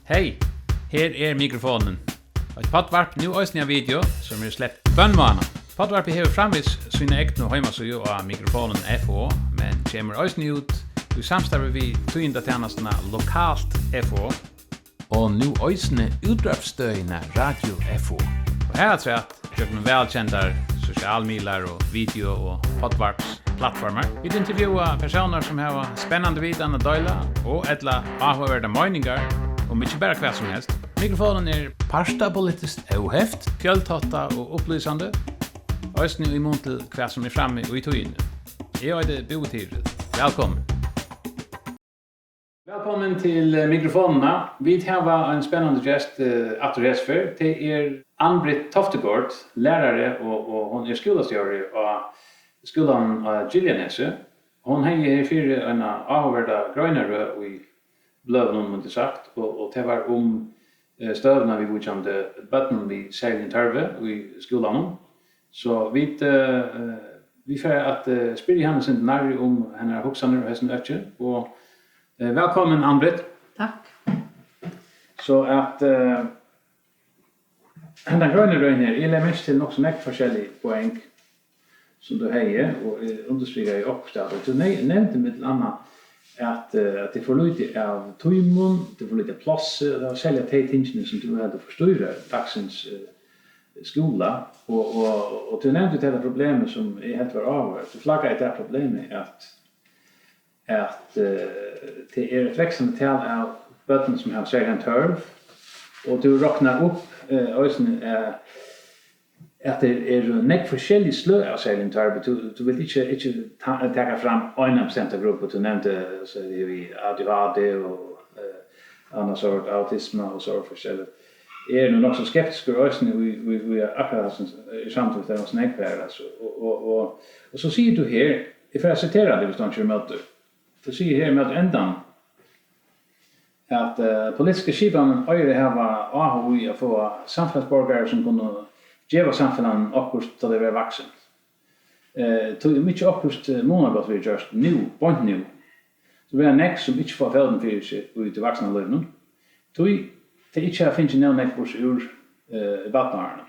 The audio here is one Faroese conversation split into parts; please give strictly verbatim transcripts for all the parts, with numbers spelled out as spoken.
Hey, her er Mikrofonin. Eitt poddvarp, nú eisini ein video, sum er sleppt hvønn mánað. Poddvarpið hevur framvegis sína egnu heimasíðu á Mikrofonin F O, men kemur eisini út í samstarvi við tíðindatænastuna Lokalt F O og nú eisini útvarpsstøðina Radio F O. Og harafturat gjøgnum vælkendar sosialmiðlar og video- og poddvarpsplatformar. Vit intervjúa persónar, sum hava spennandi vitan at deila og ella áhugaverdar meiningar um ikki bara hvat sum helst. Mikrofonin er partapolitiskt óheft, fjøltáttað og upplýsandi, eisini í mun til hvat sum er frammi í tíðini. Eg eiti Búi Tyril. Vælkomin. Vælkomin til, eh, Mikrofonina. Vit hava ein spennandi gest, eh, aftur hesa ferð. Tað er Ann-Britt Toftegaard, lærari, og, og hon er skúlastjóri á skúlanum á Giljanesi. Hon hevði herfyri eina áhugaverda greinarøð í bløðunum, mundi sagt, og, og tað var um, eh, støðuna viðvíkjandi børnum við serligum tørvi í skúlanum. So vit, eh, eh, vit fara at, eh, spyrja hana eitt sindur nærri um hennara hugsanir á hesum øki. Og, eh, vælkomin, Ann-Britt. Takk. So at, eh, hendan greinarøðin her, eg legði merki til nokk so nógv forskellig poeng, sum tú hevði, og eg undirstrikaði okkurt av tí. Tú ne-, nevndi millum annað, at, eh, at tað er for lítið av tímum, tað er for lítið av plássi, og tað var serliga tey tingini, sum tú heldur forstýra dagsins, eh, skúla, og, og, og tú nevndi tað problemið, sum eg helt var áhugavert. Tú flaggaði tað problemið, at, at, eh, tað er eitt vaksandi tal av børnum, sum hava serligan tørv, og tú roknar upp, eh, eisini, eh, at tað eru nógv forskellig sløg av serligum tørvi. Tú, tú vilt ikki, ikki ta-, taka fram eina bestemta gruppu, tú nevndi, so, við A D H D og, eh, annað sort, autisma og so forskelligt. Eg eri nú nokk so skeptiskur eisini í, í, í akkurát hasum, eh, samtíðis er nokk so nógv her, altso. Og, og, og, og so sigur tú her, eg fari at sitera teg, viss tú ikki ert ímóti. Tú sigur her móti endan, at, eh, politiska skipanin eigur at hava áhuga í at fáa samfelagsborgarar, sum kunnu geva samfelagnum okkurt, tá tey verða vaksin. Eh, tí um ikki okkurt, eh, munagott verður gjørt nú, beint nú, so verða nógv, sum ikki fáa fótin fyri seg í tí vaksna lívinum, tí tey ikki hava fingið nóg nógv burtur úr, eh, barnaárunum.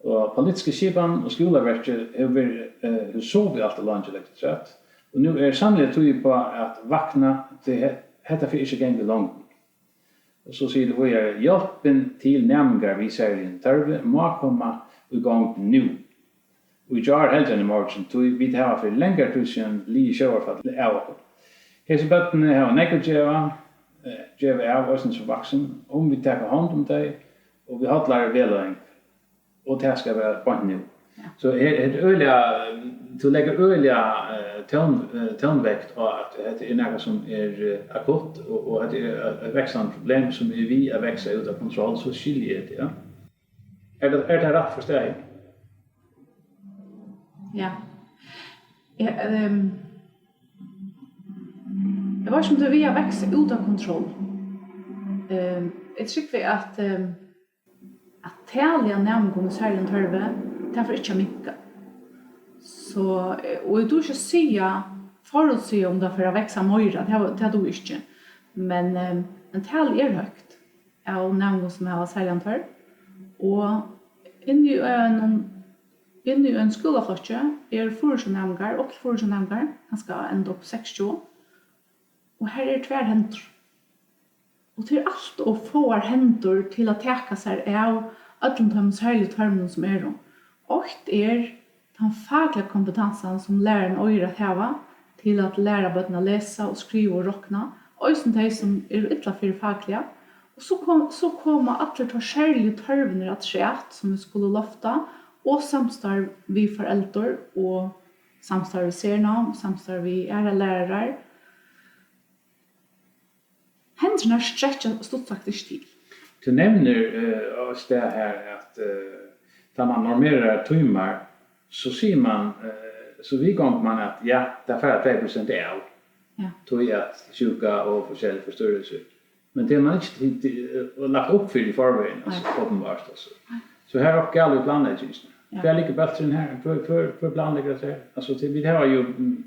Og politiska skipanin og skúlaverkið hevur verið, eh, hevur sovið alt ov leingi, leggur tú afturat. Og nú er sanniliga tíð uppá at vakna, tí he-, hetta fer ikki at ganga í longdini. Og so sigur tú víðari, hjálpin til næmingar við serligum tørvi má koma í gongd nú. Og í gjár heldur enn í morgin, tí vit hava fyri langari tíð síðan ligið sjóvarfall av okkum. Hesi børnini hava nógv at geva, eh, geva av, eisini sum vaksin, um vit taka hond um tey, og við hollari vegleiðing. Og tað skal vera beint nú. Ja. So her, her er øgiliga, tú leggur øgiliga, eh, tón, eh, tónvekt á, at hetta er nakað, sum er, eh, akutt, og, og hetta er eitt, eitt vaksandi problem, sum er við at vaksa út av kontroll, so skilji eg teg, ja. Er tað, er tað rætt forstaðið? Ja. Eg, ehm, eg veit ikki, um tað er við at vaksa út av kontroll. Ehm, eg trúgvi, at, ehm, at talið á næmingum við serligum tørvi, tað fer ikki at minka. So, eh, og eg dugi ikki at siga, forútsiga, um tað fer at vaksa meira, tað, tað dugi eg ikki. Men, eh, men talið er høgt av næmingum, sum hava serligan tørv. Og inni í einum, inni í einum skúlaflokki eru fýraogtjúgu næmingar, upp til fýraogtjúgu næmingar, kanska enda upp seksogtjúgu. Og har eru tvær hendur. Og tað er alt ov fáar hendur til at taka sær av øllum teimum serligu tørvunum, sum eru. Eitt er tann fakliga kompetansan, sum lærarin eigur at hava til at læra børn at lesa og skriva og rokna, eisini tey, sum eru illa fyri fakliga. Og so kom-, so koma allir teir serligu tørvirnir afturat, sum vit skulu lofta, og samstarv við foreldur og samstarv við Sernám, samstarv við aðrar lærarar. Hendurnar strekkja stutt sagt ikki til. Tú nevnir, eh, á stað her, at, eh, tá man normerar tímar, so sigur man, eh, so viðgongur man, at ja, tað fara tvey prosent av. Ja. Tí at sjúka og forskellig forstyrrelser. Men tað er man ikki til, til, eh, lagt upp fyri í forvegin, altso, nei, opinbart, altso. Nei. So her er okkurt galið í planleggingini. Ja. Hvar liggur bólturin her? Hvør, hvør, hvør planleggur hetta her? Altso, tað, vit hava jú, mm,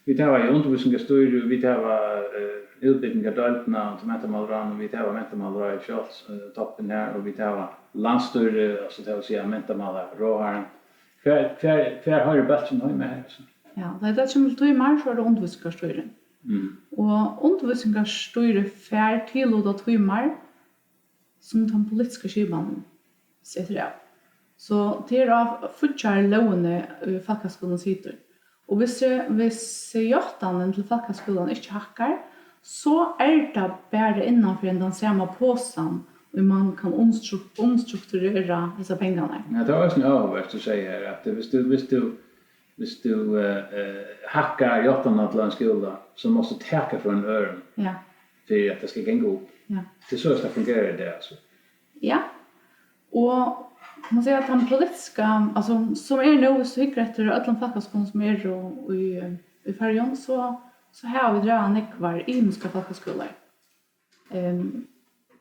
vit hava jú undirvísingarstýri, og vit hava, eh, útbúgvingardeildina til mentamálaráðið, og vit hava mentamálaráðið sjálvt, eh, toppin her, og vit hava landsstýrið, altso, tað vil siga mentamálaráðharran. Hvar, hvar, hvar hoyrir bólturin heima her, altso? Ja, tá ið tað kemur til tímar, so er tað undirvísingarstýrið. Mm. Og undirvísingarstýrið fær tillutað tímar, sum tann politiska skipanin setir av. So tað er á fíggjarlógini, ið fólkaskúlin situr. Og hvis, hvis játtanin til fólkaskúlan ikki hækkar, so er tað bara innan fyri tann sama posan, ið mann kann umstruk-, umstrukturera hesar pengarnar. Ja, tað var eisini áhugavert, tú segði her, at hvis tú, hvis tú, hvis tú, eh, eh, hækkar játtanina til ein skúla, so mást tú taka frá ein øðrum. Ja. Fyri at tað skal ganga upp. Ja. Tað er soleiðis, tað fungerar í dag, altso. Ja. Og man siga, at tann politiska, altso, sum er nú, hvis tú hyggur eftir øllum fólkaskúlum, sum eru í, í Føroyum, so, so hava vit ræðuliga nógvar ymiskar fólkaskúlar. Ehm,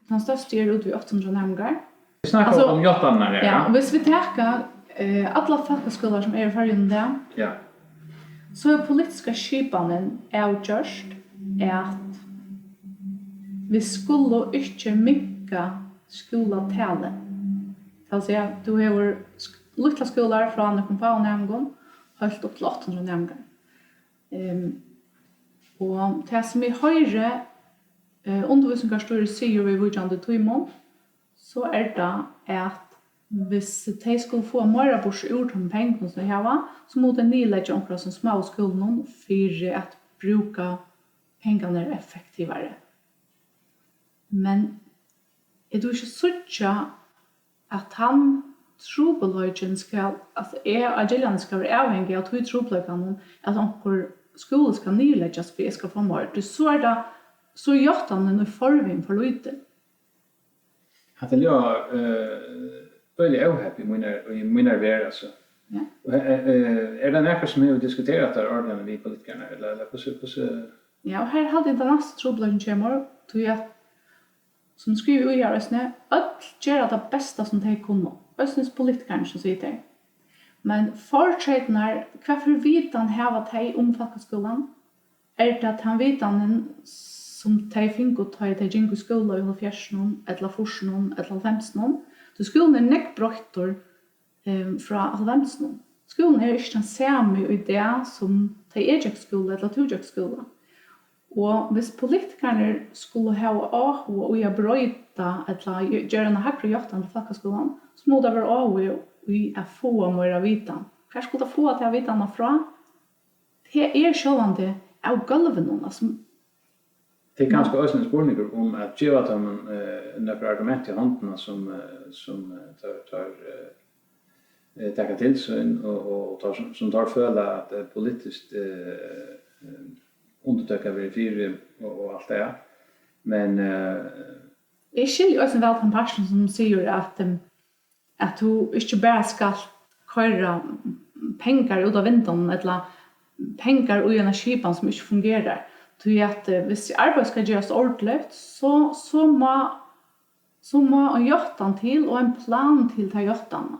tann størsti er út við átta hundrað næmingar. Vit snakka, altso, um játtanirnar her, ja, ja. Og hvis vit taka, eh, allar fólkaskúlar, sum eru í Føroyum í dag, ja, so er politiska skipanin avgjørt, at vit skulu ikki minka skúlatalið. Tað vil siga, tú hevur sk-, lítlar skúlar frá nøkrum fáum næmingum, heilt upp til átta hundrað næmingar. Ehm, og tað, sum eg hoyri, eh, undirvísingarstýrið sigur viðvíkjandi tímum, so er tað, at hvis tey skulu fáa meira burtur úr teimum pengum, sum tey hava, so mugu tey niðurleggja onkra av sum smáu skúlunum fyri at brúka pengarnar effektivari. Men eg dugi ikki at síggja, at tann trupulleikin skal, at eg á Giljani skal vera avhangig av tí trupulleikanum, at onkur skúli skal niðurleggjast, fyri eg skal fáa meir. Tí so er tað, so er játtanin í forvegin for lítil. Hatta ljóðar, eh, øgiliga óheppið í mínar, í mínar verð, altso. Ja. Og, eh, eh, er tað nakar, sum hevur diskuterað tær orðini við politikararnar, ella, ella hvussu, hvussu? Ja, og her haldi eg, tað næsta trupulleikin kemur, tí at, sum skrivað í her eisini, øll gera tað besta, sum tey kunnu, eisini politikararnir, sum sigur tey. Men fortreytirnar, hvat fyri vitan hava tey um fólkaskúlan? Er tað tann vitanin, sum tey fingu, tá ið tey gingu í skúla í hálvfjerðsunum, ella fýrsunum, ella hálvfemsunum? Tí skúlin er nógv broyttur, ehm, frá hálvfemsunum. Skúlin er ikki tann sami í dag, sum tá eg gekk í skúla, ella tú gekk í skúla. Og hvis politikararnir skulu hava áhuga í at broyta, ella gj-, gera eina hægri játtan til fólkaskúlan, so má tað vera áhugi í at fáa meira vitan. Hvar skulu tey fáa ta vitanina frá? Tað er sjálvandi av gólvinum, altso. Tað er kanska eisini ein spurningur um at geva teimum, eh, nøkur argument í hondina, sum, eh, sum, eh, teir, teir, eh, eh, taka til sín, og, og, og teir, sum, sum teir føla at, eh, politiskt, eh, eh, undirtøka verður fyri, og, og alt tað. Men, eh, eg skilji eisini væl tann partin, sum sigur at, em, at tú ikki bara skalt koyra pengar út av vindeygunum, ella pengar í eina skipan, sum ikki fungerar. Tí at, eh, hvis arbeiðið skal gerast ordiligt, so, so má, so má ein játtan til og ein plan til ta játtanina.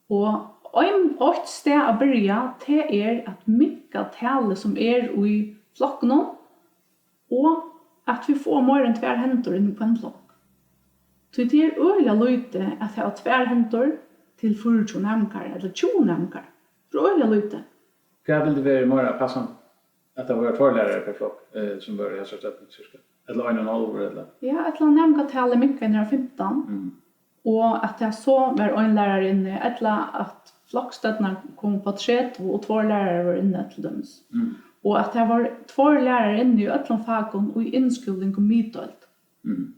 Og ein, eitt stað at byrja, tað er at minka talið, sum er í flokkunum, og at vit fáa meira enn tvær hendur inn í hvønn flokk. Tí tað er øgiliga lítið at hava tvær hendur til fýraogtjúgu næmingar ella tjúgu næmingar. Tað er øgiliga lítið. Hvat vildi verið meira passandi? At tað vóru tveir lærarar per flokk, eh, sum vóru í hesari støddini, cirka? Ella ein og ein hálvur, ella? Ja, ella næmingatalið minkað niður á fimtan. Mm. Og at tað so var ein lærari inni, ella at floksstøddirnar komu upp á tretivu og tveir lærarar vóru inni til dømis. Mm. Og at tað vóru tveir lærarar inni í øllum fakum í innskúling og miðdeild. Mm.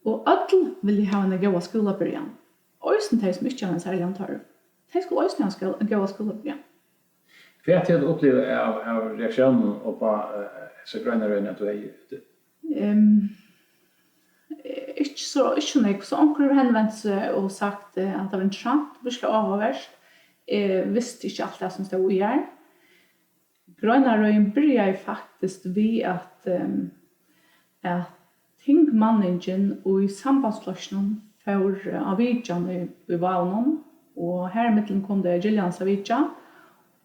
Og øll vilja hava eina góða skúlabyrjan. Eisini tey, sum ikki hava ein serligan tørv. Tey skulu eisini hava skó-, góða skúlabyrjan. Hvat hevur tú upplivað av, av reaktiónum upp á, eh, hesa greinarøðina, tú hevði úti? Ehm, ikki so, ikki so nógv. So onkur hevur henvent seg og sagt, eh, at tað var interessant, virkiliga áhugavert. Eg visti ikki alt tað sum stóð í har. Greinarøðin byrjaði faktiskt við, at, ehm, at tingmanningin í Sambandsflokkinum fór á vitjan í, í Vágunum, og har ímillum komu tey á Giljans at vitja,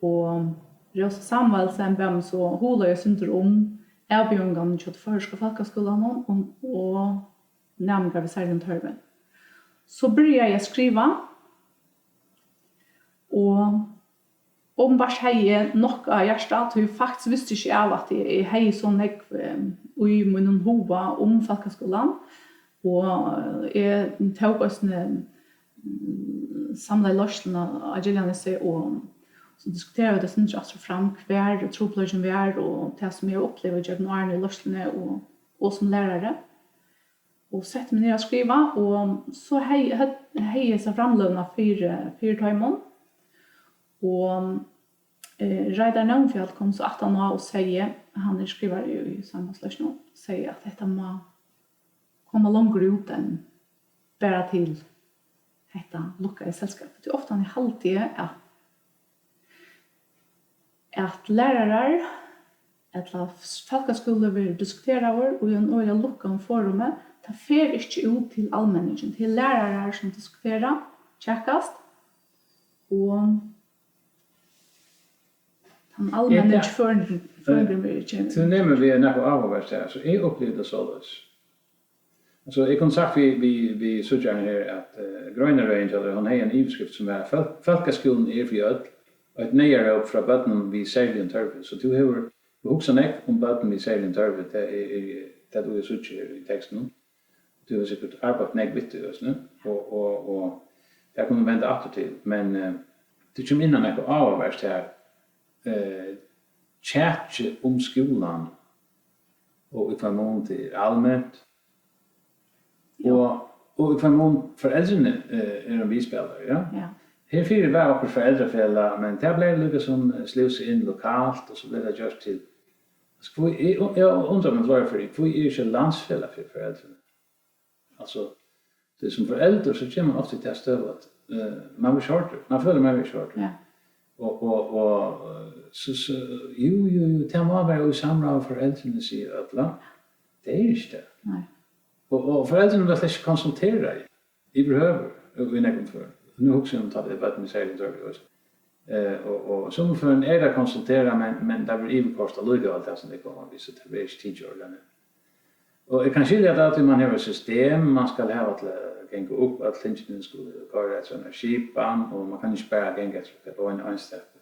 og Rósa Samuelsen bað meg so hugleiða eitt sindur um, avbjóðingarnar hjá tí føroyska fólkaskúlanum um, og næmingar við serligum tørvi. So byrjaði eg at skriva, og openbart hevði eg nokk á hjarta, tí faktiskt visti eg ikki av, at eg, eg hevði so nógv, eh, í mínum huga um fólkaskúlan, og eg tók eisini, mm, samlaði leiðsluna á Giljanesi, og so diskuteraðu vit eitt sindur aftur og fram, hvar trupulleikin var, og tað, sum eg hevði upplivað gjøgnum árini í leiðsluni og, og sum lærari. Og setti meg niður at skriva, og so hevði, høvd-, hevði eg hesa framløguna fyri, fyri teimum. Og, eh, Reidar Nónfjall kom so aftan á og segði, hann er skrivari í, í Sandnes Leiðsluni, segði, at hetta má koma longur út enn bara til hetta lukkaða selskapið. Tí ofta haldi eg, at at lærarar ella fólkaskúli verður diskuteraður í einum øgiliga lukkaðum forumi. Tað fer ikki út til almenningin. Tað er lærarar, sum diskutera, kjakast, og tann almenni, ja, føringurin, føringurin verður, kemur. Tú nemur við nakað áhugavert her, so eg upplivi tað soleiðis. So eg kundi sagt við, við, við síggjaran her, at, eh, greinarøðin hjá tær, hon hevði eina yvirskrift, sum var: "Fólk-, fólkaskúlin er fyri øll, og eitt neyðaróp frá børnum við serligum tørvi." So tú hevur, tú hugsar nógv um børn við serligum tørvi, tað er, er tað, tú hevur síggja her í tekstinum. Tú hevur sikkurt arbeitt nógv við tí, veitst tú, og, og, og tað kunnu venda aftur til, men, eh, tú kemur inn á nakað áhugavert her, eh, kjakið um skúlan, og í hvønn mun tað er alment, ja, og, og í hvønn mun foreldrini, eh, eru ein viðspælari, ja. Ja. Herfyri var okkurt foreldrafelag, men tað bleiv líka sum, eh, slúsað inn lokalt, og so bleiv tað gjørt til, altso, hví, eg, eg undri meg til, hví er ikki landsfelag fyri foreldrini? Altso, tí sum foreldur, so kemur man ofta í ta støðu, at, eh, man verður ikki hoyrdur, man følir, man verður ikki hoyrdur. Ja. Og, og, og, eh, so, so, jú, jú, jú, tað má vera í samráð við foreldrini, siga øll, va? Tað er ikki tað. Nei. Og, og foreldrini verða slett ikki konsulteraðir yvirhøvur í, í nógvum førum. Nú hugsi eg um, tá tað eru børn við serligum tørvi, veitst tú. Eh, og, og summi førum er tað konsulterað, men, men tað verður yvirkoyrt allíkavæl, tað sum tey koma við, so tað verður ikki tikið ordiliga neyvt. Og eg kann skilja tað, at man hevur eitt system, man skal hava til at ganga upp, øll tingini skulu koyra eftir eini skipan, og man kann ikki bara ganga eftir, hvat ein einstak-,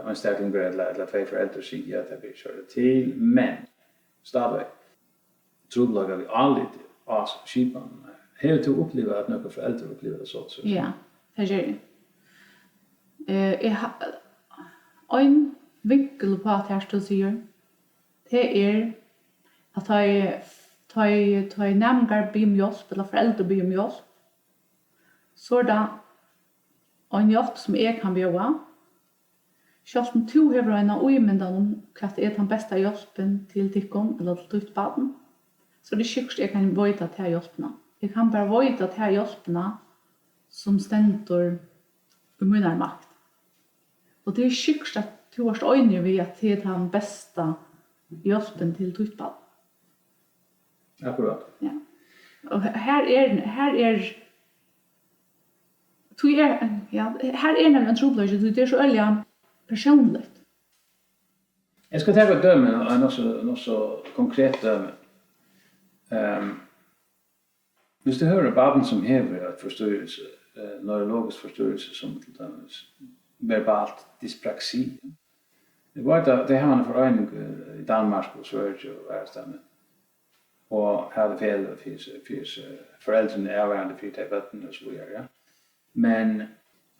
einstaklingur ella, ella tvey foreldur siga, at tað ber ikki at høyra til, men stadigvæk trupulleikar við áliti á skipan. Hevur tú upplivað, at nøkur foreldur uppliva tað so, so? Ja, tað geri eg. Eh, eg ha-, ein vinkul uppá tað, tú sigur, tað er, at tá ið, tá ið, tá ið næmingar biðja um hjálp, ella foreldur biðja um hjálp, so er tað ein hjálp, sum eg kann bjóða. Sjálvt um tú hevur eina ímyndan um, hvat er tann besta hjálpin til tykkum ella til títt barn, so er tað ikki sikkurt, eg kann veita ta hjálpina. Eg kann bara veita ta hjálpina, sum stendur í mínari makt. Og tað er ikki sikkurt, at tú ert einigur við, at tað er tann besta hjálpin til títt barn. Akkurát. Ja. Og her er, her er, tí er, ja, her er nemliga ein trupulleiki, tí tað er so øgiliga persónligt. Eg skal taka eitt dømi, eitt nokk so, nokk so konkret dømi. Ehm, Hvis tú hevur eitt barn, sum hevur eitt forstyrrelse, eh, neurologisk forstyrrelse, sum til dømis verbalt dyspraksi. Eg veit, at tey hava eina foreining, eh, í Danmark og Svøríki og aðrastaðni, og hava tey feløg fyri seg, fyri seg, foreldrini eru avvarðandi fyri tey børnini og so víðari, ja. Men,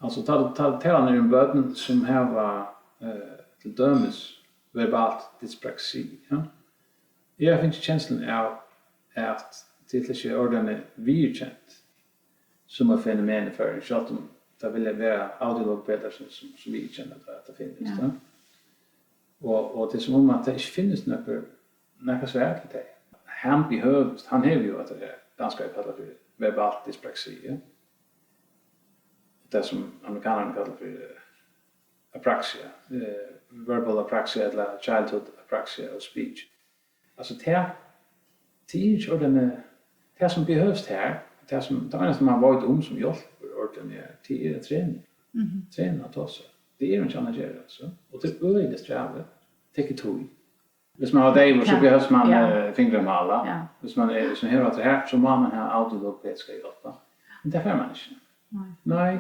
altso, tá, tá, talan er um børn, sum hava, eh, til dømis verbalt dyspraksi, ja. Eg havi fingið kensluna av, at tað er slett ikki ordiliga viðurkent sum eitt fenomen í Føroyum, sjálvt um tað vilja vera audiologopedar, sum, sum, sum viðurkenna, at, at tað finnist, ja. Ja. Og, og tað er sum um, at tað ikki finnist nøkur, nakað svar til tað. Hann behøvist, hann hevur jú, at tað er danskari kallað fyri verbalt dyspraksi, ja. Tað, sum amerikanararnir kalla fyri, eh, apraxia, eh, verbal apraxia ella childhood apraxia of speech. Altso, tað, tað er ikki ordiliga, tað, sum behøvist her, tað, sum, tað einasta, man veit um sum hjálpir ordiliga, tað er at trena. Mhm. Trena at tosa. Tað er einki annað at gera, altso. Og tað er øgiliga strævið. Tekur tíð. Hvis man var deyvur, så Ja. Behøvde man Ja. Eh, fingrene med alle. Ja. Hvis man, er, hvis man hører at det her, så må man ha audiologopedisk hjælp. Men det får man ikke. Nei. Nei.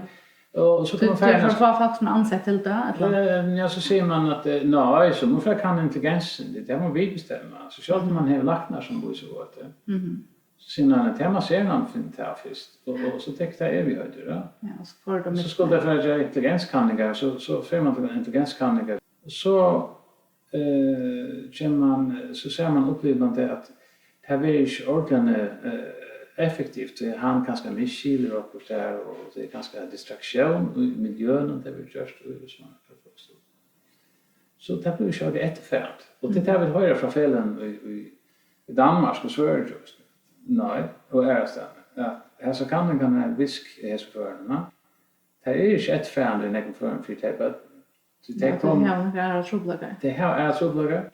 Og så kan man For, for å få folk som er ansett til det, eller? Eh, ja, så sier man at eh, nei, så må folk ha en intelligens. Det, det må vi bestemme. Så selv om man har lagt ned som bor så godt. Mhm. Så sier man at det man ser når man finner til først. Og, og så tenker jeg det er vi høyder, da. Ja, og så får de Så skulle det være intelligenskanninger, så, så får man til intelligenskanninger. Og så eh, kemur man, eh, so sær man, upplivir man tað, at tað verður ikki ordiliga eh, effektivt, tí hann kanska misskilir okkurt har, og tað er kanska distraktión í miljøinum, tað verður gjørt í, so, so tað blívur ikki ordiliga eftirfarandi. Og tað er tað vit hoyra frá feløgum í, í, í Danmark og Svøríki, nei, og aðrastaðni, at hasar kanningarnar eru visk í hesum førum, na? Tað er ikki eftirfarandi í nógvum førum fyri tey børn. So tey Ja, tey koma hava nakrar aðrar trupulleikar. Tey hava aðrar trupulleikar,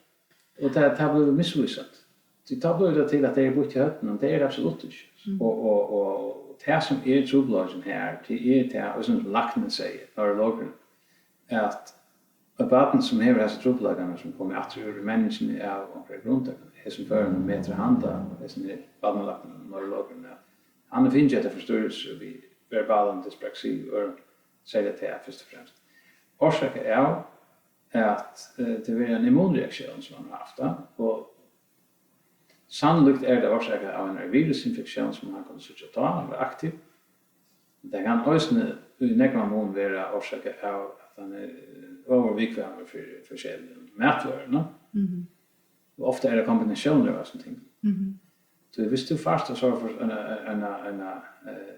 og tað, tað blívur misvísandi. Tí tá blívur tað til, at tey eru býtt í høvdinum, og tað er tað absolutt ikki. Mm. Og, og, og, og tað sum er trupulleikin her, tað er tað, og sum læknin segði, neurologurin, at eitt barn sum hevur hesar trupulleikarnar, sum koma aftur úr menningini av onkrari grund, hesum førum metir handa, hesum her barnalæknin, neurologurin, at hann hevur fingið hetta forstyrrelse við verbalum dyspraksi og øðrum, serliga tað fyrst og fremst. Orsakað av at eh, tað verður ein immunreaktión, sum hann hevur havt, ja, og sannlíkt er tað orsakað av einari virusinfektión, sum hann kundi síggja tá, hann var aktiv. Tað kann eisini í nógvan mun vera orsakað av, at hann er eh, ovurviðkvæmur fyri forskelligum matvørum, no? Mhm. Og ofta er tað kombinatiónir av hesum tingum. Mhm. So viss tú fært so for eina, eina, eina eh,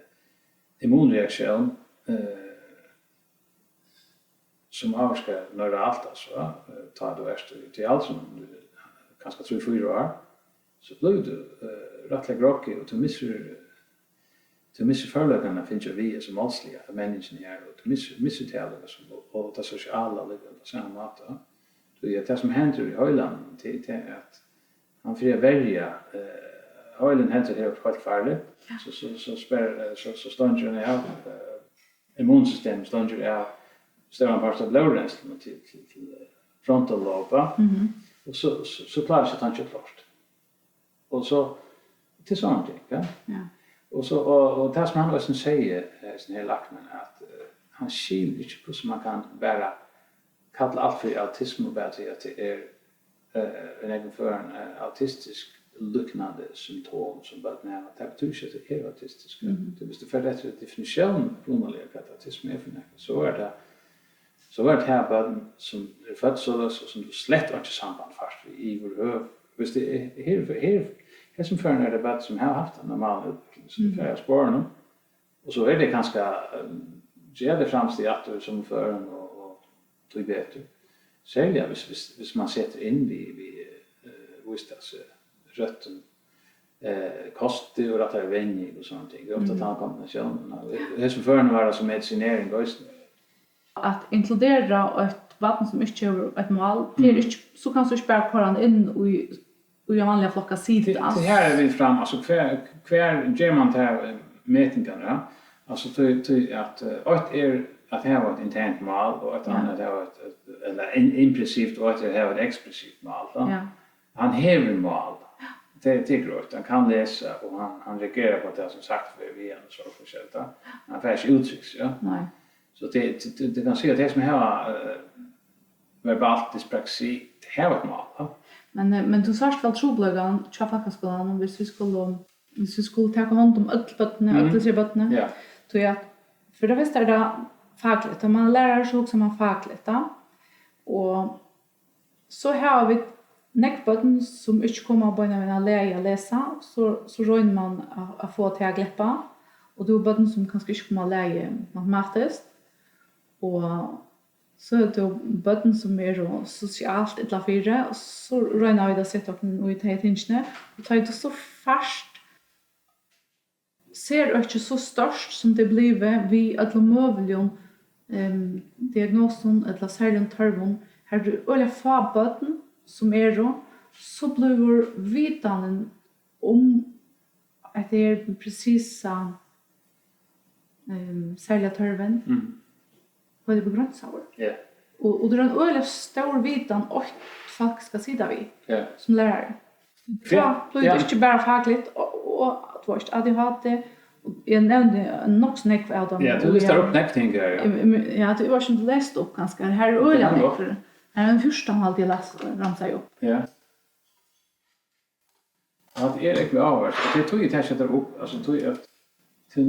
immunreaktión, eh, sum ávirkar neuralt, altso, eh, tá tú ert í, í aldrinum, kanska trý, fýra ár, so blívur tú eh, rættiliga groggy, og tú missir, tú missir førleikarnar at fylgja við hesum málsliga, at menningin er, og tú missir, missir tað líka sum, og, og tað sosiala líka á sama máta. Tí at tað sum hendir í heilanum, tað, tað er at hann fyri at verja, eh, heilin heldur hevur heilt farligt, Ja. so, so, so, sper, eh, so, so steingir hann av, eh, immunsystemið steingir av stóran part av blóðrensluni til, til, til eh, frontal lobe, Mhm. og so, so, so klárar seg tankin klárt. Og so, til sovorðin ting, ja. Ja. Og so, og, og tað sum hann eisini segði, eh, hesin her læknin, at eh, hann skilur ikki, hvussu man kann bara kalla alt fyri autismu, bara tí at tað er eh, í nógvum førum eh, autistisk líknandi symptom, sum børn hava. Tað betyr ikki, at tað er autistiskt. Mhm. Tí viss tú fert eftir definitiónini, upprunaliga, hvat autisma er fyri nakað, so er tað, so er tað børn, sum eru fødd soleiðis, og sum tú slett einki samband fært við yvirhøvur. Viss tað er, her, her, hesum førum er tað børn, sum hava havt eina normala útvikling, sum Mhm. fara av sporinum. Og so er tað kanska, ehm, gera tey framstig aftur sum førum og, og tí betur. Serliga viss, viss, viss man setir inn við, við eh, vísdalsrøttum eh, kosti og rættari venjing og sovorðin ting. Tað er ofta Mhm. tann kombinatiónin. Og í hesum førum var tað so medisinering eisini. At inkludera eitt barn sum ikki hevur eitt mál, tað er Mhm. ikki, so kanst tú ikki bara koyra hann inn í, í ein vanligan flokk at sita. Til, til her er vit fram, altso, hvar, hvar ger man tær eh, metingarnar, ja? Altso, tí, tí at eh, eitt er at hava eitt internt mál, og eitt Ja. annað at hava eitt, eitt ella in, implisitt, og eitt er at hava eitt eksplisitt mál, tá. Ja. Hann hevur mál. Tað, tað er greitt. Hann kann lesa, og hann, hann reagerar á tað sum sagt verður við hann, og so forskelligt, tá. Hann fær ikki úttrykt seg, ja. Nei. So tað, tað, tað, tað kann siga at tey sum hava eh, verbalt dyspraksi, tey hava eitt mál, ja. Men, eh, men tú sært væl trupulleikan hjá fólkaskúlanum, viss vit skulu, viss vit skulu taka hond um øll børnini, Mhm. øll hesi børnini. Ja. Tí at fyri tað fyrsta er tað fakligt, og man lærir, so hugsar man fakligt, tá. Og so hava vit nógv børn, sum ikki koma beinanvegin av lagi at lesa, so, so roynir man at, at fáa tey at gleppa, og tú hevur børn, sum kanska ikki koma av lagi matematiskt, og so hevur tú børn, sum eru sosialt illa fyri, og so royna vit at seta okkum í tey tingini, og tá ið tú so fært serøkið so stórt, sum tað er blivið við øllum møguligum, ehm, diagnosum ella serligum tørvum, har eru øgiliga fá børn, sum eru, so blívur vitanin um hetta her presisa, ehm, serliga tørvin, Mm. heilt avgreinsaður. Ja. Og, og tað er ein øgiliga stór vitan, eitt fólk skal sita við, ja, sum lærari. Tá, ja, blívur tað, ja, ikki bara fakligt, og, og, og, tú veist, A D H D, og eg nevndi nokk so nógv av teimum. Ja, tú listar upp nógv ting her, ja. Eg, eg, ja, tú var ikki lest upp, kanska. Her er øgiliga nógv. Her er ein fjúrtan, haldi eg, las, ramsaði upp. Ja. Hatta er ógvuliga áhugavert, og tað er tí, eg taki hetta upp, altso, tí at tú,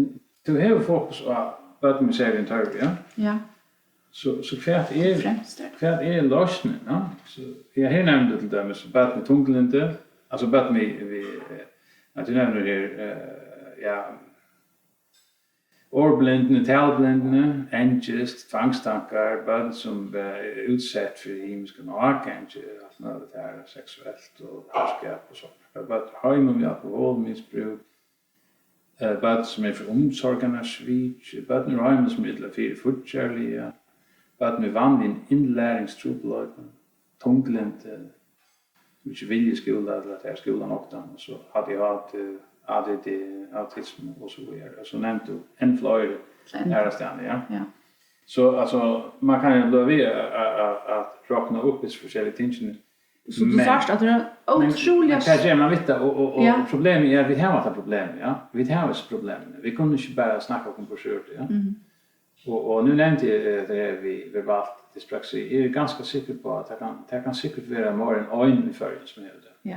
tú hevur fokus á børn við serligum tørvi, ja? Ja. So, so hvat er, fremst er, hvat er loysnin, ja? So, ja, her nevnir tú til dømis børn við tunglyndi, altso børn við, við, eh, at tú nevnir her, eh, ja, orðblindni, talblindni, angist, tvangstankar, børn, sum verða útsett fyri ymiskum ágangi, alt møguligt her, seksuelt og harðskap og so. Børn í heimum við alkoholmisbrúk, eh, børn, sum eru fyri umsorganarsvik, børn úr heimum, sum eru illa fyri fíggjarliga, børn við vanligum innlæringstrupulleikum, tunglyndi, sum ikki vilja í skúla, ella at tað er skúlanoktan, og so A D H D, A D D, autismu og so víðari. Og so nevndi tú enn fleiri, enn, aðrastaðni, ja. Ja. So, altso, man kann jo blíva við at, at, at, at rokna upp hesi forskelligu tingini. So tú, men, sært at tað er, men, ótrúliga, men hvat ger man við tað? Og, og, og, ja, problemið er, at vit hava tað problemið, ja. Vit hava hesi problemini. Vit kunnu ikki bara snakka okkum burtur úr tí, ja. Mhm. Og, og nú nevndi eg, eh, tað her við verbalt dyspraksi. Eg eri ganska sikkur uppá, at tað kann, tað kann sikkurt vera meira enn ein í Føroyum, sum hevur tað. Ja.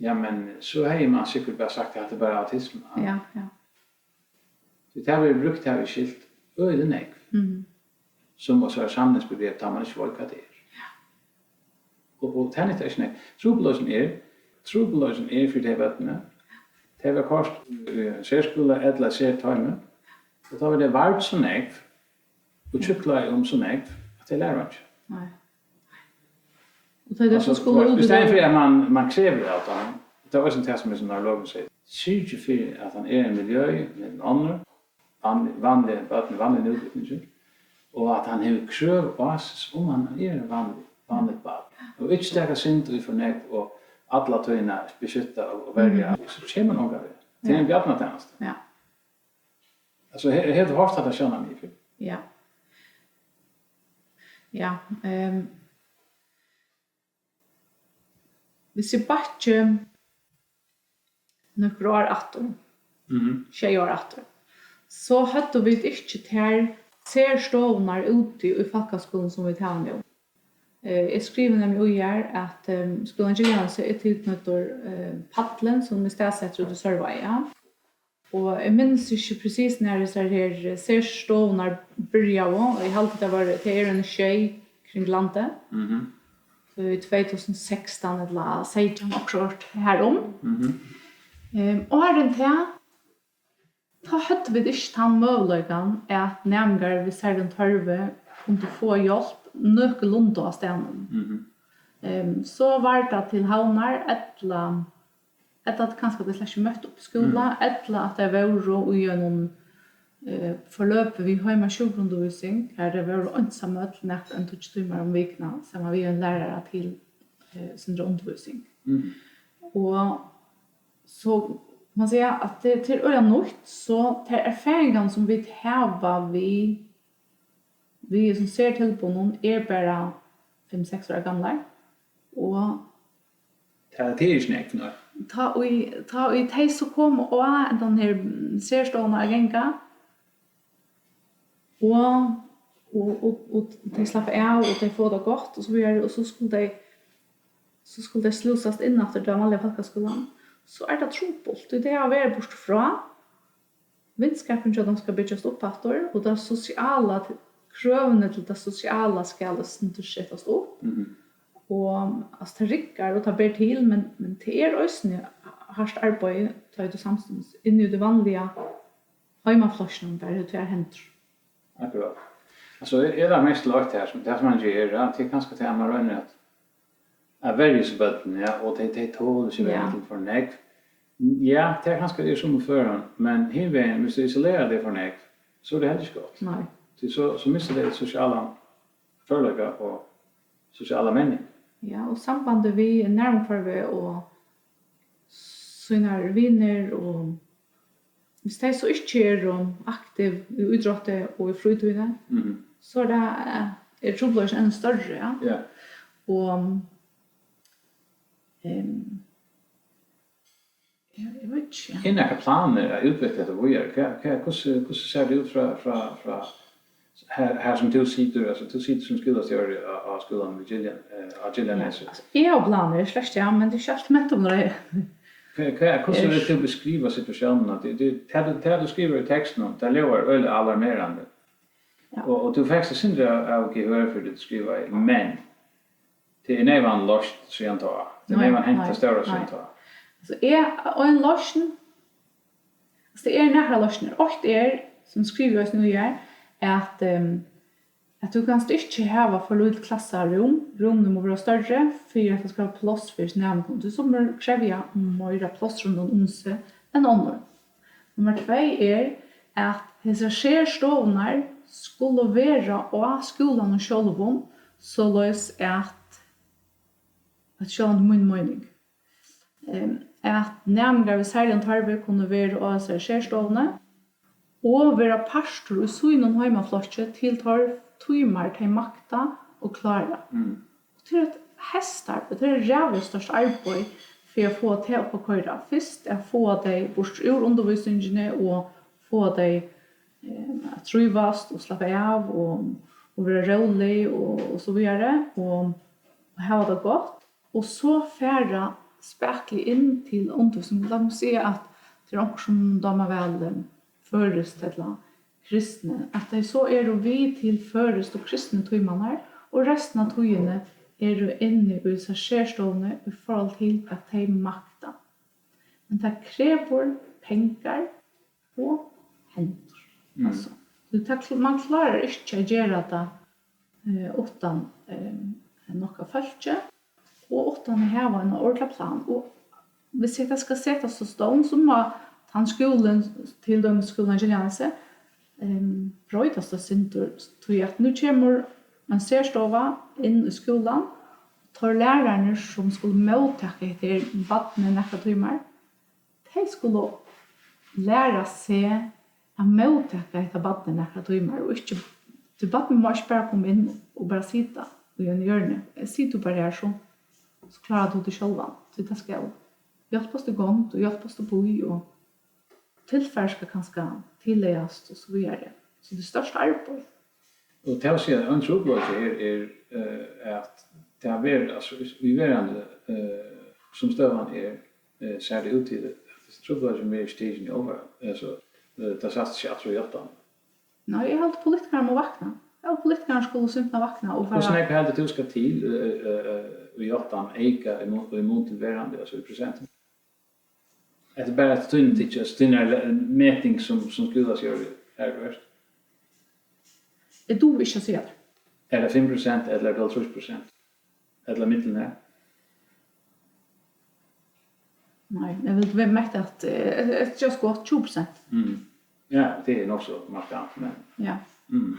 Ja, men so hevði man sikkurt bara sagt, at tað er bara autisma. Ja, ja. Tí tað verður brúkt, tað verður skilt øgiliga nógv. Mhm. Sum eitt sovorðið samlingsbegrep, tá man ikki veit, hvat tað er. Ja. Og, og tað nyttar ikki nógv. Trupulleikin er, trupulleikin er fyri tey børnini. Tey verða koyrd í ein serskúla ella sertoymi. Og tá verða tey vargað so nógv og tjúkklagað um so nógv, at tey læra einki. Nei. Og tá tey so, altso, skulu út í, í staðin fyri at man, man krevur av teimum, tað er eisini tað, sum hesin neurologurin sigur, syrgið fyri, at hann er í einum miljøi millum onnur, vanlig, vanlig børn í vanligum útbúgving, og at hann hevur krøv á seg, sum um hann er ein vanlig, vanligt barn. Og ikki taka synd í for nógv og alla tíðina beskytta og, og verja, mhm, so kemur hann ongan veg. Tað er ein, ja, bjarnatænasta. Ja. Altso, he-, hevur tú hoyrt hatta sjónarmiðið fyrr? Ja. Ja, ehm, hvis eg bakki nøkur ár aftur, mhm, sjey ár aftur, so høvdu vit ikki tær serstovurnar úti í fólkaskúlum, sum vit hava nú. Eh, eg skrivi nemliga í har, at, ehm, skúlin Giljanesi er tilknýttur, eh, Pallin, sum er staðsettur úti í Sørvági, ja. Og eg minnist ikki presis, nær hesar her serstovurnar byrjaðu, og eg haldi, tað var, tað eru eini sjey kring landið. Mhm. So í tvey túsund og sekstan ella seytjan, okkurt har um. Mhm. Ehm, áðrenn tað, tá høvdu vit ikki tann møguleikan, at næmingar við serligum tørvi kundu fáa hjálp nøkulunda á staðnum. Mhm. Ehm, so var tað til Havnar, ella, ella at kanska tey slett ikki møttu upp í skúla, mm, ella at tey vóru í einum, eh, forløpi við heimasjúkuundirvísing, har tey vóru einsamøll nakrar tíggju tímar um vikuna, saman við ein lærara til, eh, sína undirvísing. Mm. Og so man siga, at tað, tað er øgiliga nýtt, so tær erfaringarnar, sum vit hava við, við hesum sertilboðnum, er bara fimm, seks ára gamlar. Og tað, tað er ikki nógv, nei. Tá ið, tá ið tey so koma á hendan her, mm, serstovuna at ganga, og, og, og, og tey slappa av, og tey fáa tað gott, og so víðari, og so skulu tey, so skulu tey slúsast inn aftur til vanliga fólkaskúlan, so er tað trupult, tí tey hava verið burtur frá, vinskapurin hjá teimum skal byggjast upp aftur, og tað sosiala, krøvini til tað sosiala skal eitt sindur setast upp. Mhm. Og, altso, tað riggar, og tað ber til, men, men tað er eisini hart arbeiði, tá ið tú samstundis inni í tí vanliga heimaflokkinum, bara hevur tvær hendur. Akkurát. Altso, er, er tað mest til eitt her, sum tað, sum man ger, ja, tað er kanska tað, man roynir at, at verja hesi børnini, ja, og tey, tey tola ikki, ja, vera til for nógv. Ja, tað er kanska í summum førum, men hin vegin, viss tú isolerar tey for nógv, so er tað heldur ikki gott. Nei. Tí so, so missa tey sosialan førleika og sosiala menning. Ja, og sambandið við nærumhvørvið og sínar vinir, og viss tey so ikki eru aktiv í ítrótti og í frítíðini, mhm, so er tað, eh, er trupulleikin enn størri, ja. Ja. Og, Ehm, ja, eg veit ikki. Er nakar planir at útvikla hetta víðari? Hva, hva, hvussu, hvussu sær tað út frá, frá, frá her, her sum tú situr, altso, tú situr sum skúlastjóri á, á skúlanum við Giljan, eh, á Giljanesi. Ja, altso, eg havi planir, slett, ja, men tað er ikki alt mentumráðið. Hva, hva, hvussu vilt tú beskriva situatiónina? Tað, tað, tað, tað tú skrivar í tekstinum, tað ljóðar øgiliga alarmerandi. Ja. Og, og tú fekst eitt sindur av, av gehør fyri tað tú skrivaði, men tað er neyvan loyst síðan tá. Tað er neyvan hent tað stóra síðan tá. Altso, eg, ein loysn, altso, tað eru nakrar loysnir. Eitt er, sum eg skrivi eisini í her, at, ehm, at tú kanst ikki hava for lítil klassarúm. Rúmini mugu vera størri, fyri at tað skal vera pláss fyri næmingunum. Tí summir krevja meira pláss rundan um seg enn onnur. Nummar tvey er, at hesar serstovurnar skulu vera á skúlanum sjálvum, soleiðis at, at sjálvandi mín meining, em, at næmingar við serligum tørvi kunnu vera á hesari serstovuni og vera partur í sínum heimaflokki til teir tímar tey makta og klára. Mm. Og tað er eitt hestarbeiði, tað er ræðuliga stórt arbeiði fyri at fáa tað upp at koyra. Fyrst at fáa tey burtur úr undirvísingini og fáa tey, eh, at trívast og slappa av og, og vera rólig og, og so víðari og, og hava tað gott. Og so fara spakuliga inn til undirvísing. Lat meg siga at tað er onkur sum dámar væl, eh, føroyskt ella kristni, at tey so eru við til føroyskt og kristni tímarnar, og restina av tíðini eru inni í sær serstovuni í forhold til, hvat tey makta. Men tað krevur pengar og hendur. Mm. Altso, tí tað kl-, man klárar ikki at gera tað, eh, uttan, eh, nokk av fólki. Og uttan at hava eina ordiliga plan. Og hvis hetta skal setast á stovn, so má tann skúlin, til dømis skúlin á Giljanesi, ehm, broytast eitt sindur, tí at nú kemur ein serstova inn í skúlan. Teir lærararnir, sum skulu móttaka hetta her barnið nakrar tímar, tey skulu læra seg at móttaka hetta barnið nakrar tímar og ikki, tí barnið má ikki bara koma inn og bara sita í einum hjørni. Sig tú bara her, so, so klárar tú teg sjálvan, tí tað skal hjálpast í gongd og hjálpast upp í, og tilfar skal kanska tillagast og so víðari. So tað er stórt arbeiði. Og tað vil siga, ein trupulleiki er, er, eh, at tað verður, altso, í, í verandi, eh, sum støðan er, eh, sær tað út til, at trupulleikin verður ikki tikin í álvara. Altso, eh, tað sæst ikki aftur í játtan. Nei, eg haldi, politikarar mugu vakna. Eg haldi, politikarar skulu simpelthen vakna og fara. Hvussu nógv heldur tú skal til, eh, eh, eh, í játtan eyka í mun, í mun til verandi, altso í prosent? Hetta er bara eftir tínum tykki, altso, tín meting sum, sum skúlastjóri, har tú ert. Eg dugi ikki at siga tað. Er tað fimm prosent ella er tað hálvtrýss prosent? Ella millum her? Nei, eg vil vera mett at, eh, eg, eg, just gott tjúgu prosent. Mm. Ja, tað er nokk so markant, men ja. Mm.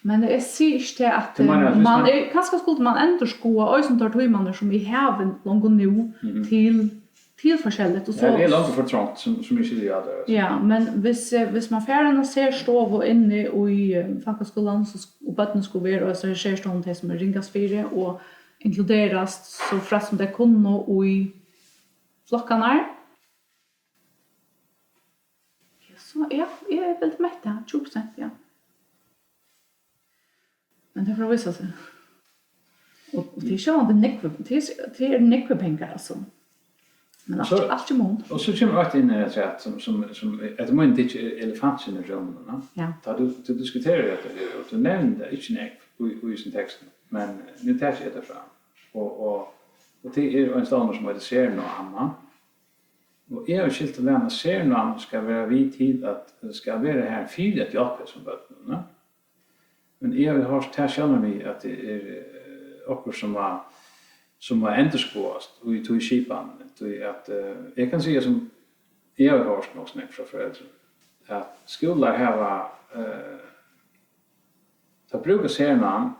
Men eg sigi ikki tað at, tú meinar, at, eh, viss man man er, kanska skuldi man endurskoða eisini teir tímarnar sum vit hava longu nú, mhm, til, til forskelligt, og ja, so tað er longu for trongt, sum, sum eg skilji tað, altso. Ja, men viss, eh, viss man fær eina serstovu inni í, eh, fólkaskúlanum, so sk-, og børnini skulu vera á hesari serstovuni, tey sum eru ringast fyri, og inkluderast, so frægt sum tey kunnu, í flokkarnar. Ja, so, ja, eg vil metta tjúgu prosent, ja. Men tað fer at vísa seg. Og, og tað er sjálvandi nógv, tað er, tað er nógvir pengar, altso. Men alt, so, alt er mun. Og so kemur eitt inn her, at sum, sum, sum, eftir mínum tykki er elefantin í rúminum, no? Ja. Tá tú, tú diskuterar hetta her, og tú nevnir tað ikki nógv í, í hesum tekstinum, men nú taki eg tað fram. Og, og, og tað er ein stovnur sum eitur Sernám, no? Og eg havi skilt tað væl, at Sernám skal vera við til at, skal vera har fyri at hjálpa hesum børnum, no? Men eg havi hoyrt tað sjónarmið, at tað er, eh, okkurt sum má, sum má endurskoðast í tí skipan, tí at, eh, eg kann siga sum eg havi hoyrt nokk so nógv frá foreldrum, at skúlar hava, eh, teir brúka Sernám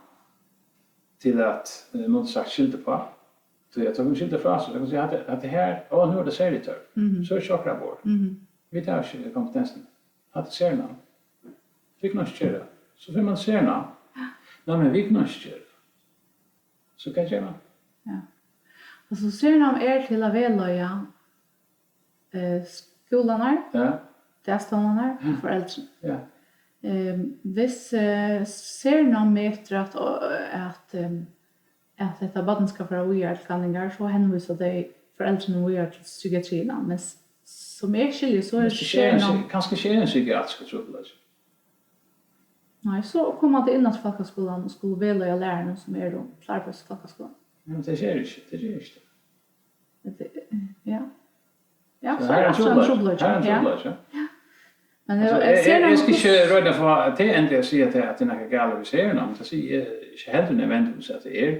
til at, eh, nú sagt, skylda uppá, tí at teir kunnu skylda frá sær, teir kunnu siga, at, at tað her, ó, nú er tað serlig tørv, mhm, so er ikki okkara borð. Mhm. Vit hava ikki kompetensin. Hatta er Sernám. Vit kunnu ikki gera. So fer man Sernám. Ja. Nei, men vit kunnu ikki gera. So hvat ger man? Ja. Altso, Sernám er til at vegleiða, eh, skúlarnar, ja, dagstovnarnar, ja, foreldrini. Ja. Ehm, hvis, eh, Sernám metir at, at, ehm, at hetta barnið skal fara víðari til kanningar, so henvísa tey foreldrini víðari til psykiatriina. Men s-, sum eg skilji, so er Kanska ikki er ein Sernám psy-, kanska ikki er ein psykiatriskur trupulleiki. Nei, so koma tey inn aftur í fólkaskúlan og skulu vegleiða lærararnar sum eru klárir fyri fólkaskúlan. Men tey eru ikki, tey eru ikki tað. Tey, ja. Ja, so so her er er ein aftur ein trupulleiki. Trupulleiki. Her er ein Ja. Trupulleiki. Ja. Men Altso, eg, eg, eg skal ikki hvussu royna at fáa teg endiga at siga at, at tað er nakað galið við Sernám, men tað sigi eg ikki heldur nødvendigvis at tað er.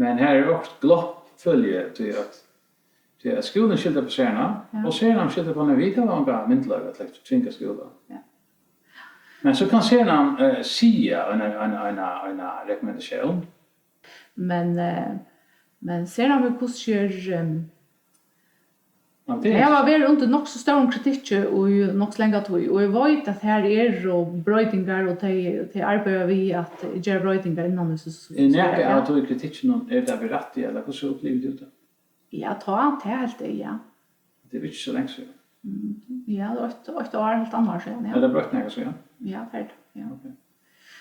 Men her er okkurt glopp, føli eg, tí at, tí at skúlin skylda upp á Sernám, ja, og Sernám skylda upp á, men vit hava ongan myndugleika at tvinga skúlan. Ja. Men so kann Sernám, eh, siga eina, eina, eina, eina rekommendatión. Men, eh, men Sernám, hvussu er, ehm, Men tað er tey hava verið undir nokk so stórum kritikki í nokk so langa tíð, og eg veit at her eru broytingar, og tey, tey arbeiða við at gera broytingar innan í so-, Er so-, nakað ja. Av tí kritikkinum, er tað við rætti, ella hvussu upplivir tú tað? Ja, tá, tað helt eg, ja. Tað er ikki so langt síðan. Mm, ja, tað er eitt, eitt ár, hálvt annað ár síðan, ja. Er tað broytt nakað síðan? Ja, tað er tað, ja. Ok.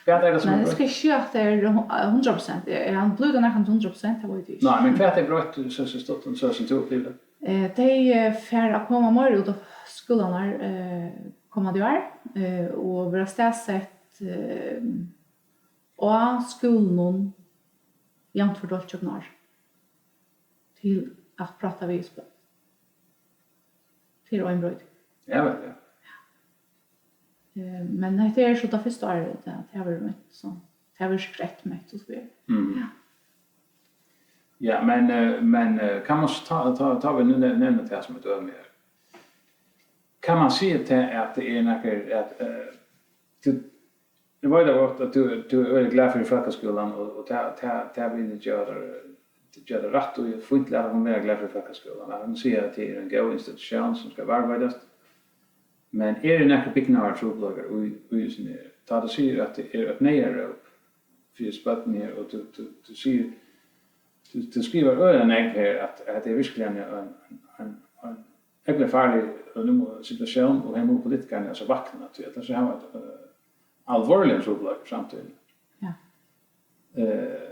Hvat er tað sum Men er eg skal broytt? Ikki siga at tað er hu-, hundrað prosent. Er, er hann blivið nakað hundrað prosent? Tað veit eg ikki. Nei, men hvat er broytt, so, so stutt, so sum tú upplivir tað? Eh, tey, eh, fara at koma meira út á skúlarnar, eh, komandi ár, eh, og verða staðsett, eh, á skúlunum javnt fordeilt gjøgnum ár til at práta við hesi børn. Tað er ein broyting. Ja, væl, ja. Eh, men hetta er so tað fyrsta árið, tað, tað verður mett, so tað verður sikkurt eftirmett og so víðari. Mm. Ja. Ja, men, eh, men, eh, kann man so ta, ta, ta við ne-, nevna tað sum eitt dømi her. Kann man siga tað at tað er nakar, at, eh, tú, eg veit gott at tú, tú ert glað fyri fólkaskúlan, og, og tað, tað, tað vil eg gera tær, gera tær rætt í, fínt, lat okkum vera glað fyri fólkaskúlan. Lat okkum siga at tað er ein góð institutión sum skal varðveitast. Men eru nakrir bygnaðartrupulleikar í, í hesum her? Tá tú sigur at tað er eitt neyðaróp fyri hesi børnini her, og tú, tú, tú sigur, tú, tú skrivar øgiliga nógv her, at, at tað er virkiliga ein, ein, ein, ein ógvuliga farlig, eh, nú, situatión, og her mugu politikararnir altso vakna, tí ella so hava vit, eh, alvorligan trupulleika í framtíðini. Ja. Eh,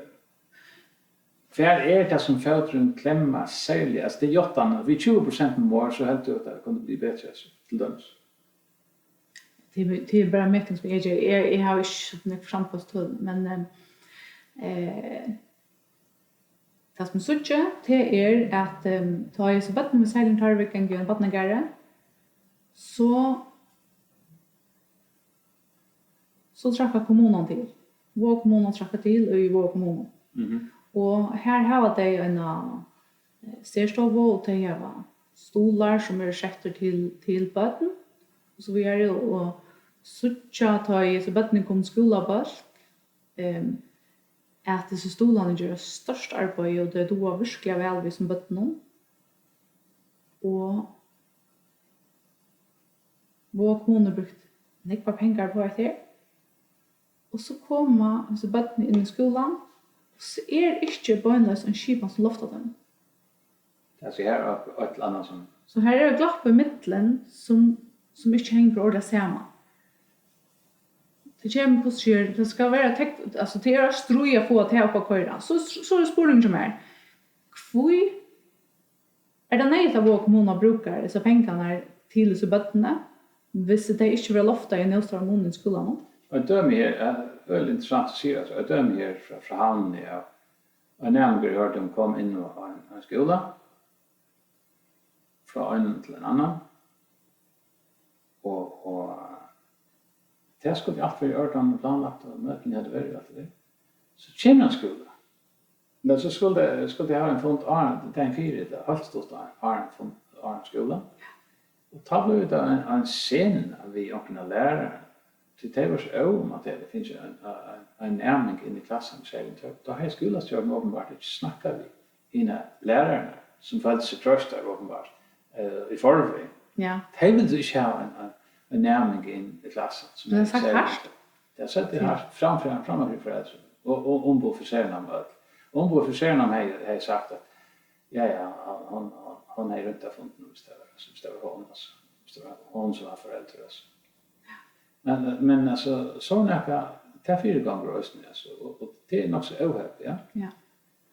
hvar er tað, sum fóturin klemmar serliga? Altso, tað er játtan, við tjúgu prosent meir, so heldur tú, at tað kundi blivið betri, altso, til dømis? Tað er, tað er bara meting, sum eg geri. Eg, eg havi ikki so nógv framboðstøl, men, eh, eh, tað, sum eg síggi, tað er, at, eh, tá hesi børnini við serligum tørvi ganga í ein barnagarði, so, so traðkar kommunan til. Vága kommuna traðkar til í Vága kommunu. Mhm. Og her hava tey eina, eh, serstovu, og tey hava stuðlar, sum eru settir til, til børn, og so víðari, og síggja, tá ið hesi børnini koma í skúlabólk, em, at hesir stuðlarnir gera stórt arbeiði, og tey duga virkiliga væl við hesum børnum. Og Vága kommuna hevur brúkt nógvar pengar upp á hetta her. Og so koma hesi børnini inn í skúlan, og so er ikki beinleiðis ein skipan sum loftar teimum. Tað er so her eitt, eitt ella annað sum So her er eitt glopp ímillum, sum, sum ikki hongur ordiliga saman. Tað kemur, hvussu sigur, tað skal vera tek-, altso, tað er eitt stríð at fáa tað upp at koyra. So, so er spurningurin hjá mær, hví er tað neyðugt, at Vága kommuna brúkar hesar pengarnar til hesi børnini, hvis tey ikki verða loftað í nóg stóran mun í skúlanum? Eitt dømi her, eh, øgiliga interessant, tú sigur, altso, eitt dømi her frá, frá Havnini, ja. Ein næmingur, eg hoyrdi um, kom inn á ein, ein skúla, frá einum til ein annan, og, og tað skuldi alt verið í ordan og planlagt, og møtini høvdu verið, alt tað har. So kemur hann í skúla. Men so skuldi, skuldi eg hava ein fund áðrenn, dagin fyri, ella heilt stutt áðrenn, áðrenn fund, áðrenn skúla. Og tá bleiv tað ein, ein sena við onkrum av lærarunum. Tí tey vóru so óð um, at tey høvdu fingið ein, ein, ein næming inn í klassan, segði tey. Tá hevði skúlastjórin openbart ikki snakkað við hinar lærararnar, sum føldu seg troyttar openbart, eh, í forvegin. Ja. Tey vildu ikki hava ein, ein, ein næming inn í klassan, sum Tað er sagt segði hart. Tað er sagt hart, fram, fram, framman fyri foreldrini og, og umboð fyri Sernám øll. Umboð fyri Sernám hevði, hevði sagt, at Ja, ja, hon, hon, hon hevði roynt at funnið, hvis tað var, hvis tað var hon, altso. Hvis tað var hon, sum var foreldur, altso. Men, men, altso, so nakað, tað fyrigongur eisini, altso, og, og tað er nokk so óheppið, ja. Ja.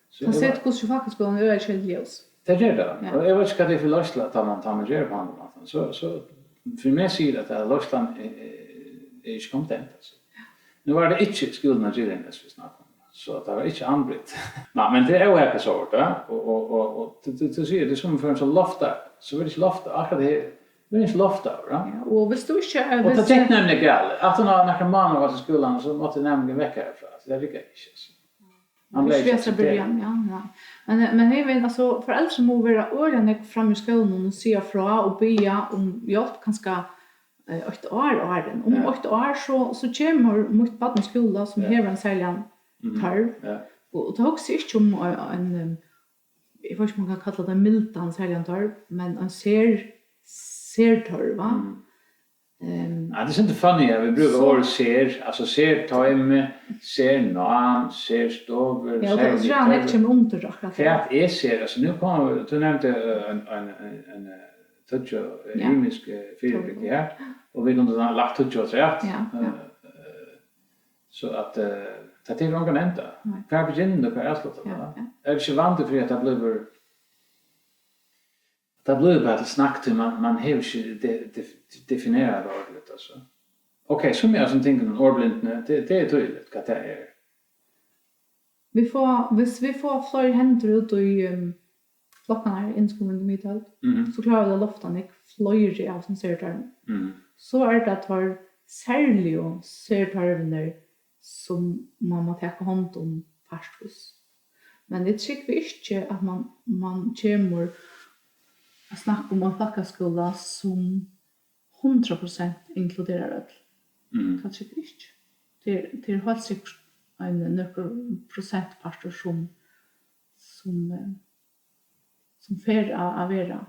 So tað eg setir var hvussu fakkaskúlan í øgiliga ljós. Tað ger tað. Ja. Og eg veit ikki, hvat tað er fyri leiðsla, tá man, tá man ger upp á handan mátan. So, so, fyri meg sigur at tað, leiðslan er, er, er ikki kompetent, altso. Nú var tað ikki skúlin á Giljanesi, vit snakka um. So tað var ikki Annbritt. Nei, men tað er óheppið so, ja. Og, og, og, og tú, tú, tú sigur, tað er sum fyri ein sånn lofta, so vil ikki lofta, akkurát tað her, vil ikki lofta, ja. Ja, og hvis tú ikki, eh, og tað hvis gekk nemliga galið. Aftan á nakrar mánaðir var í skúlanum, so mátti næmingurin vekk herfrá. So tað riggaði ikki, altso. Hann bleiv ikki aksepterað. Ja, ja. Men, men eg veit, altso, foreldur mugu vera øgiliga nógv frammi í skólanum og siga frá og biðja um hjálp, kanska, eh, eitt ár áðrenn. Um, ja, eitt ár, so, so kemur mítt barn í skúla sum, ja, hevur ein serligan, mhm, tørv. Ja. Og, og tað hugsi eg ikki um ein, ein, um, eg veit ikki, um man kann kalla tað mildan serligan tørv, men ein ser-, sertørv, va? Mm. Ehm, ja, tað er sindur funny, at vit brúka so orðið ser, altso sertoymi, sernám, serstovur, ja, og tað er serlig tørvur. Kemur undir akkurát. Hvat er ser? Altso, nú koma vit, tú nevndi, eh, ein, ein, ein, ein, eh, tíggju, eh, ja, ymisk, eh, fyribrigdi her, og vit kundu lagt tíggju afturat. Ja, ja. Eh, eh, so at, eh, tað tekur ongan enda. Nei. Hvar begynnar tað, hvar avsluttar tað, ja, va? Ja. Er tað ikki vandi fyri, at tað blívur Tað blívur bara til snakk, tí man, man hevur ikki de-, de-, definerað tað ordiligt, altso. Ok, sum í øllum tingunum, orðblindni, tað, tað er týðiligt, hvat tað er. Vit fáa, hvis vit fáa fleiri hendur út í, um, flokkarnar í ymiskum myndum í tøld, mhm, so klára vit at lofta nógv fleiri av hesum sertørvum. Mhm. So er tað teir serligu sertørvirnir, sum man má taka hond um partvíst. Men eg trúgvi ikki, at man, man kemur at snakka um ein fólkaskúla, sum hundrað prosent inkluderar øll. Mm. Tað trúgvi eg ikki. Tað er, tað er heilt sikkurt ein nøkur prosentpartur, sum, sum, eh, sum fer at, at vera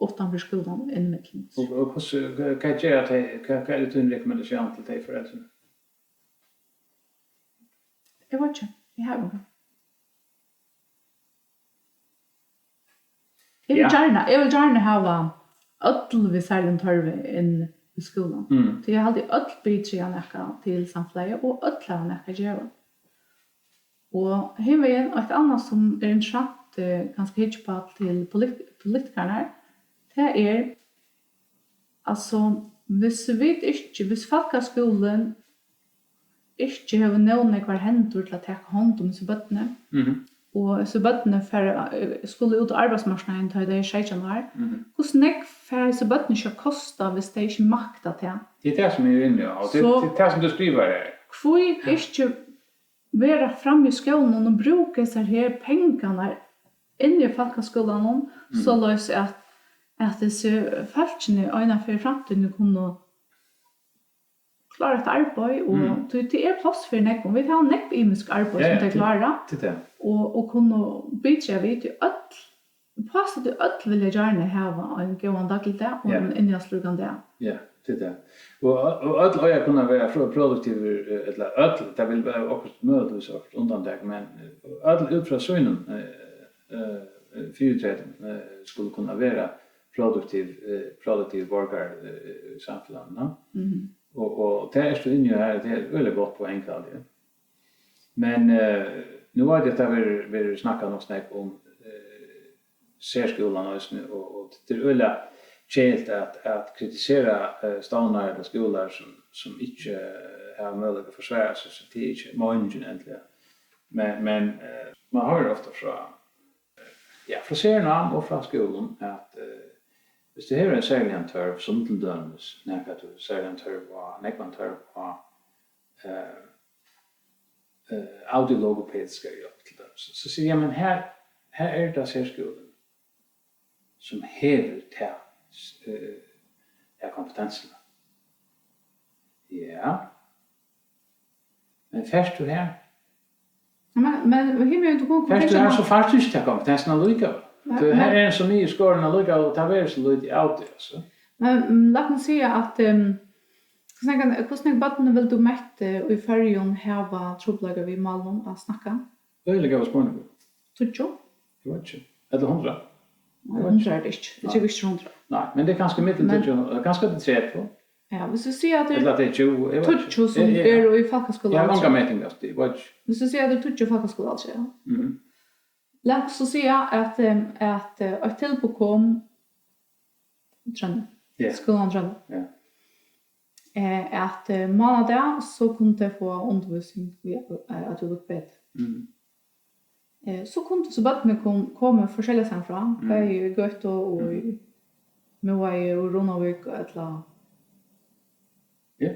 uttanfyri skúlan innimellum. Og, og hvussu, hva, hvat gera tey, hva, hvat er tín rekommendatión til tey foreldrini? Eg veit ikki, eg havi ongan. Eg vil, ja, gjarna, eg vil gjarna hava øll við serligum tørvi inn í skúlan. Mm. Tí eg haldi, øll bidraga nakað til samfelagið, og øll hava nakað at geva. Og hinvegin, eitt annað sum er interessant, eh, kanska hyggja upp á til polit-, politikararnar, tað er, altso, hvis vit ikki, hvis fólkaskúlin ikki hevur nóg nógvar hendur til at taka hond um hesi børnini, mhm, og hesi børnini fara, eh, skulu út á arbeiðsmarknaðin, tá ið tey eru seytjan ár, mhm, hvussu nógv fara hesi børn ikki at kosta, hvis tey ikki makta tað? Tað er tað, sum eg eri inni á, og tað, so tað er tað, sum tú skrivar her. Hví ikki vera frammi í skóginum og brúka hesar her pengarnar inni í fólkaskúlanum, mm, soleiðis at, at hesi fólkini einaferð í framtíðini kunnu klára eitt arbeiði, og, mm, tí tað er pláss fyri nógvum. Vit hava nógv ymisk arbeiði, ja, sum tey, ja, klára, tað er tað, og, og kunnu bidraga við, tí øll Uppá, so tey øll vilja gjarna hava ein góðan dagligdag og, ja, ein innihaldsríkan dag. Ja, tað er tað. Og, og øll eiga at kunna vera pro-, produktiv, eh, ella øll, tað vil vera okkurt møguligvis okkurt undantak, men, eh, øll út frá sínum, eh, eh, fyritreytum, eh, skulu kunna vera produktiv, eh, produktiv borgarar, eh, í samfelagnum, no? Mhm. Og, og tað ert tú inni á her, tað er øgiliga gott poeng, Claudia. Men, eh, nú veit eg, at tað verður, verður snakkað nokk so nógv um, eh, serskúlan eisini, og, og tað er øgiliga keðiligt at, at kritisera, eh, stovnar ella skúlar, sum, sum ikki, eh, hava møguleika at forsvara seg, so tað er ikki meiningin endiliga. Men, men, eh, man hoyrir ofta frá, ja, frá Sernám og frá skúlum, at, eh, viss tú hevur ein serligan tørv, sum til dømis nakað, tú hevur serligan tørv á, nógvan tørv á, eh, eh, audiologopediska hjálp, til dømis, so sigi eg, men her, her er tað serskúlin, sum hevur ta, eh, ta kompetensina. Ja. Men fert tú har? Men, men, himmi, tú kom, fert tú har, so fært tú ikki ta kompetensina allíkavæl. Nei, tí her men er ein so niðurskorin allíkavæl, og tað verður so lítið av tí, altso. Men, mm, lat meg siga at, ehm, hvussu nógv, hvussu nógv børn vil tú mett, eh, í Føroyum hava trupulleikar við málinum at snakka? Øgiliga góður spurningur. Tíggju? Eg veit ikki. Ella hundrað? Nei, hundrað er tað ikki. Eg trúgvi ikki hundrað. Nei, men tað er kanska millum Men- tíggju, kanska til tretivu. Ja, viss tú sigur at tað Ella er til tjúgu. Eg veit ikki. tíggju sum Eg- eg- eru í Eg havi fólkaskúlaaldri. Onga meting av tí, eg veit ikki. Viss tú sigur at tað er tíggju fólkaskúlaaldri, ja. Mhm. Lat okkum so siga at, em, at eh, eitt tilboð kom Trøndur. Ja. Skúlan Trøndur. Ja. Eh, at eh, mánadag so kunnu tey fáa undirvísing við eh, at tú ert betur. Mhm. Eh, so kundu so børnini kom, komið forskelliga staðni frá, Mhm. bæði í Gøtu og í Miðvági og Runavík ella Ja.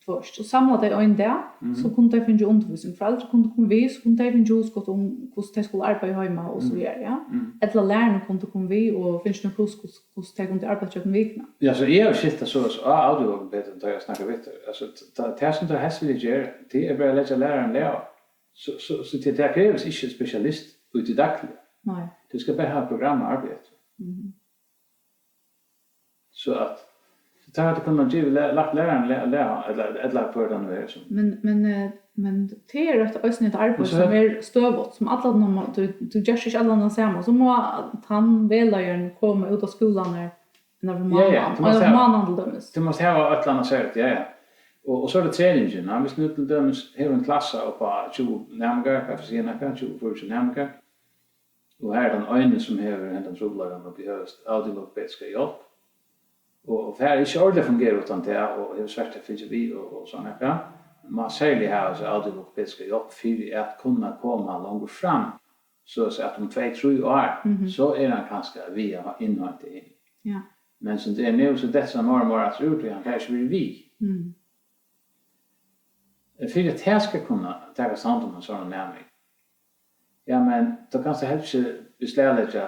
Tvørst. Og samla tey ein dag, Mhm. so kunnu tey fingið undirvísing. Foreldur kunnu koma við, so kunnu tey fingið hugskot um hvussu tey skulu arbeiða heima og so Mhm. víðari, ja. Mhm. Ella lærararnir kunnu koma við og fingið nøkur hugskot hvussu tey kunnu arbeiða gjøgnum vikuna. Ja, so eg havi skilt tað so, so á audiologopedin, tá eg snakki við tær. Altso, t- tað, tað sum tær helst vilja gera, tað er bara at leggja læraran lag. So, so, so tað, tað krevst ikki ein spesialist út í dagliga. Nei. Tú skalt bara hava program at arbeiða eftir. Mhm. So at, so tað hevði kunnað givið læ- lagt læraran lag, lag ella, ella hvør tað nú er sum. Men, men, eh, men tað er eitt eisini eitt arbeiði Men so sum hevur- er støðugt, sum allan tíman, tú, tú gert ikki allan tað sama. So má tann vegleiðarin koma út á skúlarnar innan fyri Ja, ja, mánaðin, tú mást innan fyri hava- mánaðin til dømis. Tú mást hava eitt ella annað serligt, ja, ja. Og, og so er tað treningin, ja. Viss nú til dømis hevur ein klassa upp á tjúgu næmingar, hvat skal eg siga, nakað, tjúgu, fýraogtjúgu næmingar, og her er tann eini sum hevur hendan trupulleikan uppi høgast, audiologopediska hjálp, og, og fær ikki ordiliga fungera uttan tað, og hevur svært at fylgja við og, og so nakað, má serliga hava hesa audiologopediska hjálp fyri at kunna koma longur fram, so at um tvey, trý ár, Mhm. so er hann kanska við at innheinta hin. Ja. Men sum tað er nú, so dettur hann meira og meira aftur út, og hann fær ikki verið við. Mm. Fyri at tað skal kunna takast hond um ein sånn næming, ja, men tú kanst helst ikki beslagleggja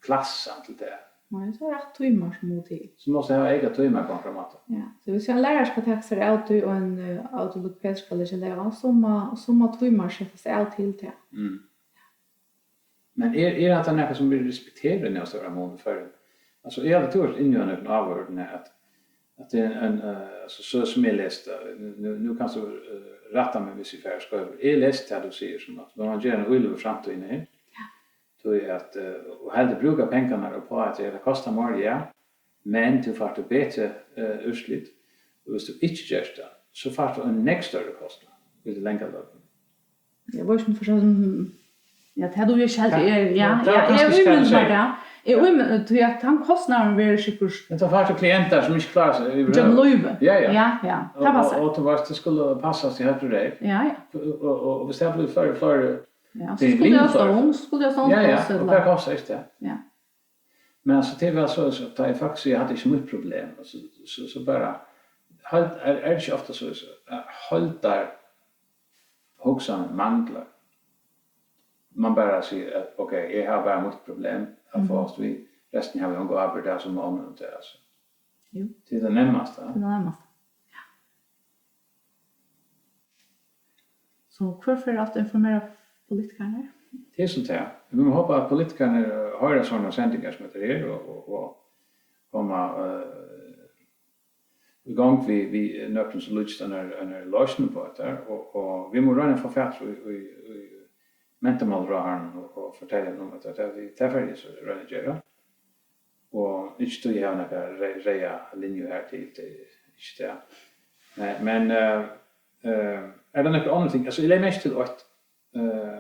klassan til tað. Nei, so er rætt tímar sum mugu til. So mást tú hava eyka tímar á onkran máta. Ja, so viss ein lærari skal taka sær av tí, og ein uh, audiologoped skal leggja lag á, so má, so má tímar setast av til tað. Mm. Men er, er hatta nakað sum verður respekterað í nóg stóran mun í Føroyum? Altso, eg havi, tú ert inni á nøkrum áhugaverdum at, at tað er ein, uh, altso, so sum eg lesi tað, nú, nú kanst tú uh, rætta meg viss eg fari skeivur. Eg lesi tað, tú sigur, sum at man ger eina íløgu í framtíðina her. Tí at, uh, og heldur brúka pengarnar upp á at tað kostar meira, ja, men tú fært tú betri uh, úrslit, og viss tú ikki gert tað, so fært tú ein nógv størri kostnað í tí langa løpinum. Eg veit ikki um tú forstår, mm, ja, tað er jú ikki helt, Ja, eg, ja, ja, tað ja, er kanska eg skjótt at umyndir siga. Mær tað. Eg umyndir, tí at tann kostnaðurin verður sikkurt Men tá fært tú klientar sum ikki klára seg yvirhøvur. Gjøgnum lívið. Ja, ja. Ja, ja, Og, tað og, passar. Og tú veitst, tað skuldi passast í heilt og reint. Ja, ja. Og, og, og viss tað blívur fleiri og fleiri, Ja, Tað so er skuldi eg lynfløgt. Stone, skuldi eg Stone ja, ja, Post, og ella? Hvat kostar ikki tað? Ja. Men altso, tað var so, so tá eg faktiskt, eg havi ikki mítt problem, og so, so, so bara, halt, er, er ikki ofta so, so, at haldar hugsan manglar. Man bara sigur, at, ok, eg havi bara mítt problem at Mhm. fáast við, restin havi eg onga ábyrgd av, sum onnur um tað, altso. Jú. Tað er tað nærmasta. Tað er nærmast. So hvør fer at informera politikararnar? Tað er so tað. Vit mugu hopa, at politikararnir eh, hoyra sovorðnar sendingar sum hetta her og, og, og koma eh, í gongd við, við nøkrum sum líkist einari, einari loysn upp á hetta. Og, og vit mugu royna at fáa fatur í, í, í mentamálaráðharranum og, og fortelja honum, at tað, tað, tað fari eg so at royna at gera. Og ikki tí eg havi nakra rey- reyða linju har til, tað er ikki tað. Men, men eh, eh, er tað nøkur onnur ting? Altso, eg legði merki til eitt, eh,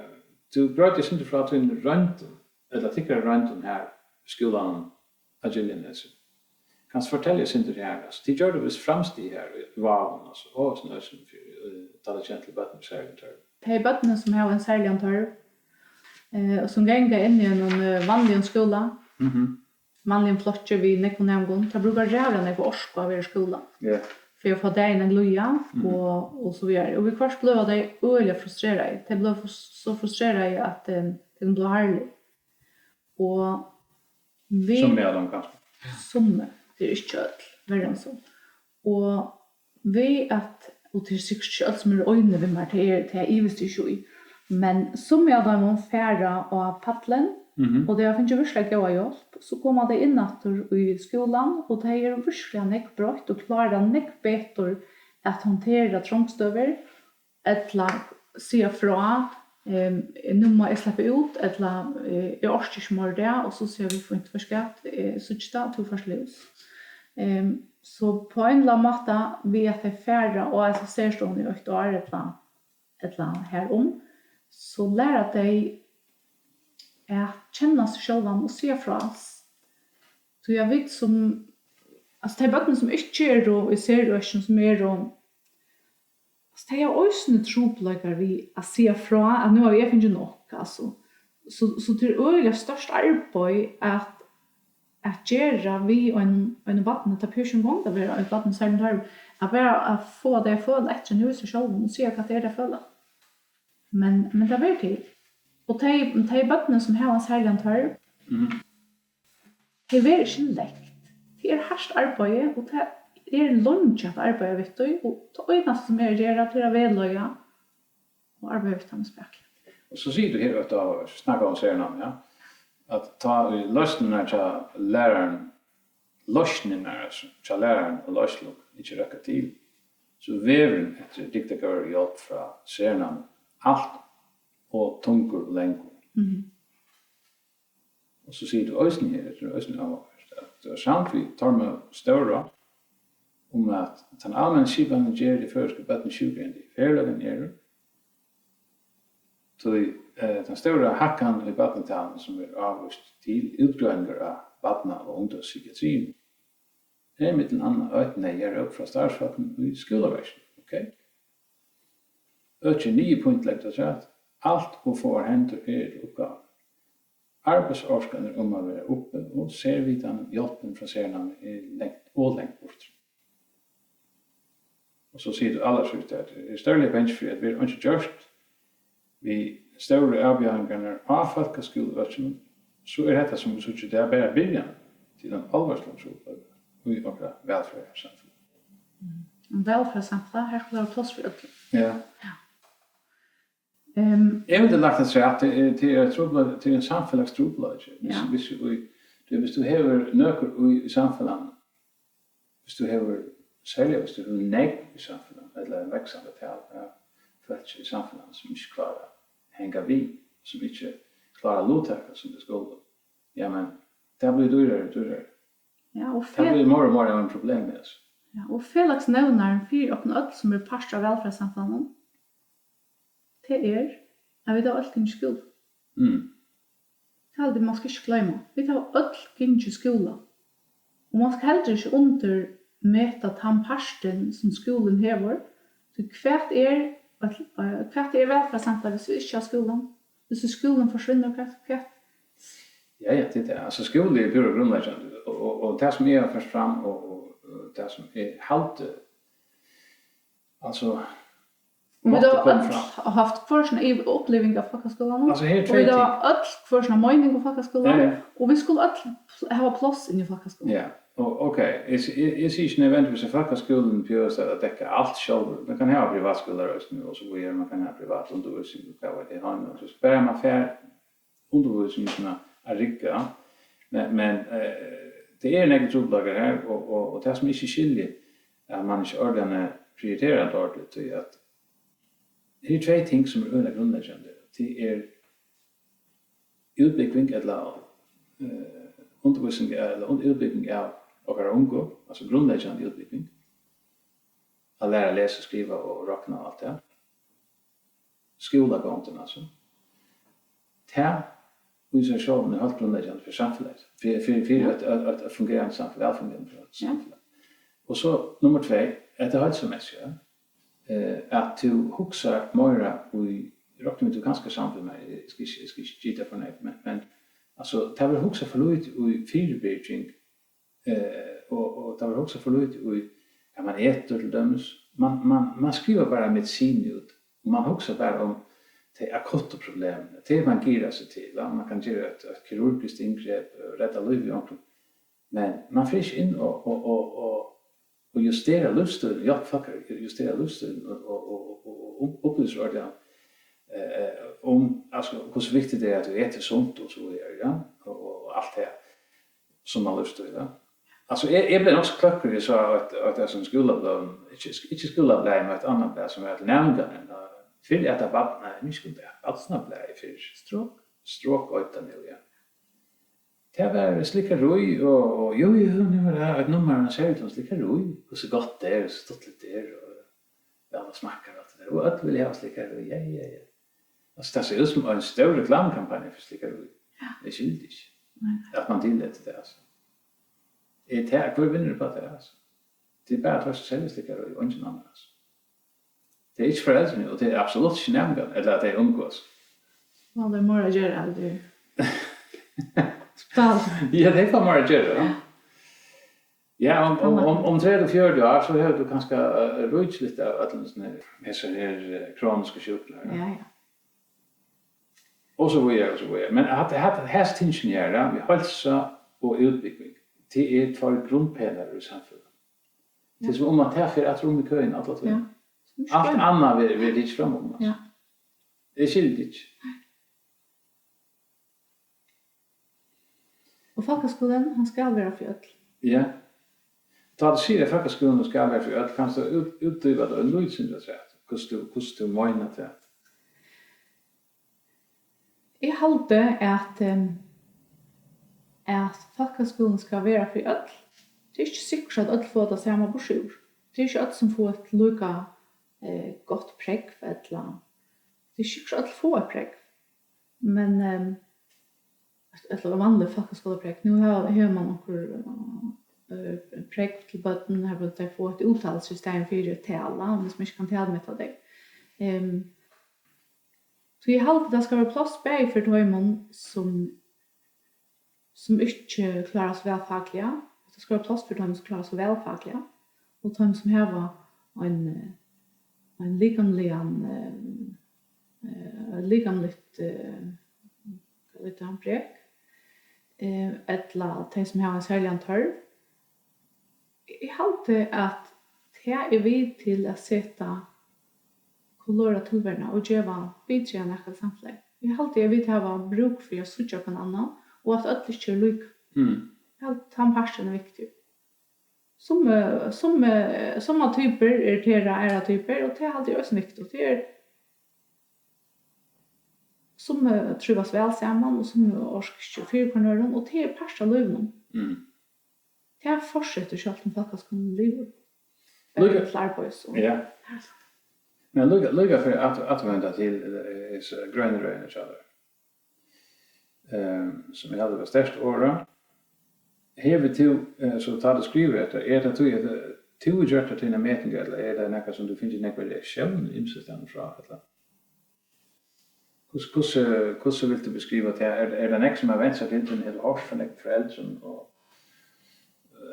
tú greiðir eitt sindur frá tínum royndum, ella tykkara royndum her í skúlanum á Giljanesi. Kanst fortelja eitt sindur her? Altso, tit gjørdu vist framstig her í Vágum, altso, og so nøsum fyri, eh, tá tað kemur til børn við serligum tørvi. Tey børnini, sum hava ein serligan tørv, eh, og sum ganga inn í einum eh, vanligum skúla, Mhm. vanligum flokki við nógvum næmingum, tað brúkar ræðuliga nógva orku at vera í skúla Ja. fyri at fáa dagin at glíða Mhm. og, og so víðari. Og viðhvørt blíva tey øgiliga frustreraði. Tey blíva frus- so frustreraði, at eh, tey kunnu blíva harðlig. Og við Summi av teimum kanska. Summi, tað er ikki øll, verri enn so. Og við at, og tað er sikkurt ikki øll sum eru einig við mær, tað er, tað ivist eg ikki í. Men summi av teimum fara á pallin, Mhm. og tey hava fingið virkuliga góða hjálp. So koma tey inn aftur í skúlan, og tey eru virkuliga nógv broytt og klára nógv betur at handtera trongstøður, ella siga frá, Ehm, nú má eg sleppa út, ella, eh, eg orki ikki meira í dag, og so siga vit fínt, veitst tú hvat, eg síggi tað, tú fært lús. Ehm, so på en eller annen máta, við at tey fara á hesa serstovuna í eitt ár, ella, ella har um, so læra tey at kenna seg sjálvan og siga frá. Tí at vit sum, altso, tey børnini, sum ikki eru í serøkinum, sum eru, altso, tey hava eisini trupulleikar við at siga frá, at nú havi eg fingið nokk, altso. So, so tað er øgiliga stórt arbeiði at, at gera við ein, einum barni, tað behøvist ikki eingong at vera eitt barn við serligum tørvi, at bara at fáa tey at føla eftir inni í sær sjálvum og siga, hvat tað er, tey føla. Men, men tað ber til. Og tey, tey børnini, sum hava ein serligan tørv, mhm, tey verða ikki lekt. Tað er hart arbeiði, og tað er leingi at arbeiða við tí, og tað einasta, sum er at gera, tað er at vegleiða og arbeiða við teimum spakuliga. Og so sigur tú her, at tú snakkar um sernám, ja, at tá ið loysnirnar hjá læraranum, loysnirnar, altso, hjá læraranum og leiðsluni ikki røkka til, so er vegurin eftir dygdargóðari hjálp frá sernámi alt ov tungur og langur. Mhm. Og so sigur tú eisini her, hetta er eisini áhugavert, at tú ert samd við Tormod Stóra um, at tann almenna skipanin ger tey føroysku børnini sjúkari, enn tey í veruleikanum eru, tí, eh, tann stóra hækkan í barnatalum, sum er ávíst til útgreiningar á barna- og ungdómspsykiatriini, er millum annað eitt neyðaróp frá starvsfólkum í skúlaverkinum. Ok? Økið er niðurpínt, leggur tú afturat. Alt ov fáar hendur eru til uppgávuna. Arbeiðsorkan er um at vera uppi, og servitanin, hjálpin frá sernámi, er langt, ov langt burtur. Og so sigur tú allarsíðst, at eg eri stórliga bangin fyri, at verður einki gjørt við stóru avbjóðingarnar á fólkaskúlaøkinum, so er hetta, sum vit síggja í dag, bara byrjanin til ein álvarsligan trupulleika í okkara vælferðarsamfelag. Mm. Vælferðarsamfelag, har skal vera pláss fyri øllum. Ja. Ja. Ehm, eg vildi lagt afturat, tað er, tað er eitt trupulleiki, tað er ein samfelagstrupulleiki. Hvis, ja, hvis, í, tú, hvis tú hevur nøkur í, í samfelagnum, hvis tú hevur, serliga hvis tú hevur nógv í samfelagnum, ella ein vaksandi tal av fólki í samfelagnum, sum ikki klára at hanga við, sum ikki klára at luttaka, sum tey skulu, ja, men tað blívur dýrari og dýrari. Ja, og tað blívur meira og meira av einum problemi, altso. Ja, og felagsnevnarin fyri okkum øll, sum eru partur av vælferðarsamfelagnum, tað er, at vit hava øll gingið í skúla. Mm. Tað haldi eg, man skal ikki gloyma. Vit hava øll gingið í skúla. Og man skal heldur ikki undirmeta tann partin, sum skúlin hevur. Tí hvat er, eh, hvat er vælferðarsamfelag, hvis vit ikki hava skúlan? Hvis skúlin forsvinnur, hvat, hvat? Ja, ja, tað er tað. Altso, skúli er púra grundleggjandi, og, og, og tað, sum eg havi ført fram, og, og, og tað, sum eg haldi, altso, og vit hava øll havt hvør sína yv-, uppliving av fólkaskúlanum. Altso, her eru tvey ting. Og vit hava øll hvør sína meining um fólkaskúlan. Ja, ja. Og vit skulu øll pl-, hava pláss inn í fólkaskúlan. Ja, og ok, eg, eg, eg sigi ikki nødvendigvis, at fólkaskúlin behøvist at dekka alt sjálvur. Man kann hava privatskúlar eisini, og so víðari, man kann hava privat undirvísing, og hvat veit eg, har, men so bara man fær undirvísingina at rigga. Men, men, eh, tað eru nógvir trupulleikar her, og, og, og tað, sum eg ikki skilji, at man ikki ordiliga prioriterar tað ordiliga, tí at her eru tvey ting, sum eru øgiliga grundleggjandi. Tað er útbúgving ella, eh, undirvísing, ella un-, útbúgving av okkara ungu, altso grundleggjandi útbúgving, at læra at lesa, skriva og rokna og alt tað. Skúlagongdin, altso. Tað í sær sjálvum er heilt grundleggjandi fyri samfelagið, fyri, fyri, fyri, ja, eitt, eitt, eitt, eitt fungerandi samfelag, vælfungerandi, ja, samfelag. Og so nummar tvey, hetta heilsumessiga, eh, at tú hugsar meira í, eg rokni við, tú kanska samdur við mær, eg skal ikki, eg skal ikki gita for nógv, men, men, altso, tað verður hugsað for lítið í fyribyrging, eh, og, og tað verður hugsað for lítið í, hvat man etur, til dømis. Man, man, man skrivar bara medisin út, og man hugsar bara um tey akuttu problemini. Tað man girar seg til, va? Man kann gera eitt, eitt kirurgiskt inngrep, eh, redda lívið á onkrum. Men man fer ikki inn og, og, og, og, og justera lívsstílin, hjálpa fólk at justera lívsstílin og, og, og, og, og um, upplýsa ordiliga, eh, um, altso, hvussu viktigt tað er, at tú etur sunt og so víðari, ja, og, og, og alt tað, sum man lívsstíl, ja. Altso, eg, eg bleiv nokk so kløkkur, eg sá eitt, eitt av hesum skúlabløðum, ikki, ikki skúlablaðið, men eitt annað blað, sum var til næmingarnar, Fyrr æt tað barna-, nei, nú skuldi tað barnablaðið fyrr. Strok. Strok eitur tað nú, ja. Tað var Slikkarí og, og jú, jú, nú var tað eitt nummar, ein serligt um Slikkarí, hvussu gott tað er, hvussu stuttligt tað er, og væl tað smakkar og alt tað har. Og øll vilja hava Slikkarí, ja, ja, ja. Altso, tað sær út sum ein stór reklamukampanja fyri Slikkarí. Ja. Eg skilji ikki, nei, at man tillati tað, altso. Er tað, hvør vinnur uppá tað, altso? Tað er bara teir, sum selja Slikkarí, og eingin annar, altso. Tað er ikki foreldrini, og tað er absolutt ikki næmingarnir, ella at tey ungu, altso. Hava tey meira at gera, heldur. Spæl. Ja, tey fáa meira at gera, ja. Ja, um, um, um, um tretivu, fjøruti ár, so hevur tú kanska, eh, ríkiligt av øllum sovorðnum, hesar her, eh, kronisku sjúkurnar. Ja, ja. Og so víðari, og so víðari. Men at, at, hesi tingini her, ja, við heilsu og útbúgving, tað eru tveir grundpelar í samfelagnum. Tað er sum um at tað fer aftur um í køini alla tíð. Ja. Alt annað verður, verður tikið fram um, altso. Ja. Eg skilji tað ikki. Og fólkaskúlin, hann skal vera fyri øll. Ja. Tá tú sigur, at fólkaskúlin skal vera fyri øll, kanst tú út-, útdjúpa tað eitt lítið sindur afturat, hvussu tú, hvussu tú meinar tað? Eg haldi, at, em, at fólkaskúlin skal vera fyri øll. Tað er ikki sikkurt, at øll fáa tað sama burturúr. Tað er ikki øll, sum fáa eitt líka, eh, gott prógv, ella tað er ikki sikkurt, at øll fáa eitt prógv. Men, em, eitt, eitt vanligt fólkaskúlaprógv. Nú hava, hevur mann onkur, eh, prógv til børn, har tey fáa eitt úttalilsi í staðin fyri at tala, um mann ikki kann tala, meta tey. Em, So eg haldi, tað skal vera pláss bæði fyri teimum, sum, sum ikki klára seg væl fakliga, tað skal vera pláss fyri teimum, sum klára seg væl fakliga, og teimum, sum hava ein, eh, ein likamligan, eh, eh, likamligt, eh, hvat eitur hann, brek, eh, ella tey, sum hava ein serligan tørv. Eg haldi, at tað er við til at seta kulør á tilveruna og geva betri enn nakað samfelag. Eg haldi, at vit hava brúk fyri at síggja hvønn annan, og at øll ikki eru líka. Mm. Eg haldi, tann parturin er viktigur. Summi, summi, summar typur irritera aðrar typur, og tað haldi eg eisini viktigt. Tað er, summi trívast væl saman, og summi orka ikki fyri hvønn øðrum, og tað er partur av lívinum. Mm. Tað fortsetur, sjálvt um fólkaskúlin livir. Líka, bæði til arbeiðis og, ja. Men líka, líka fyri at, at venda til, eh, hesa grønu røðina hjá tær, eh, sum eg haldi var sterkt orðað. Hevur tú, eh, so tá tú skrivar hetta, er tað tí, at, eh, tú hevur gjørt tær tína meting, ella er tað nakað, sum tú fingið nógvar reaktiónir ymsastaðni frá, ella? Hvussu, hvussu, hvussu vilt tú beskriva tað? Er, er tað nógv, sum hava vent seg til tín? Hevur tú hoyrt frá nógvum foreldrum og,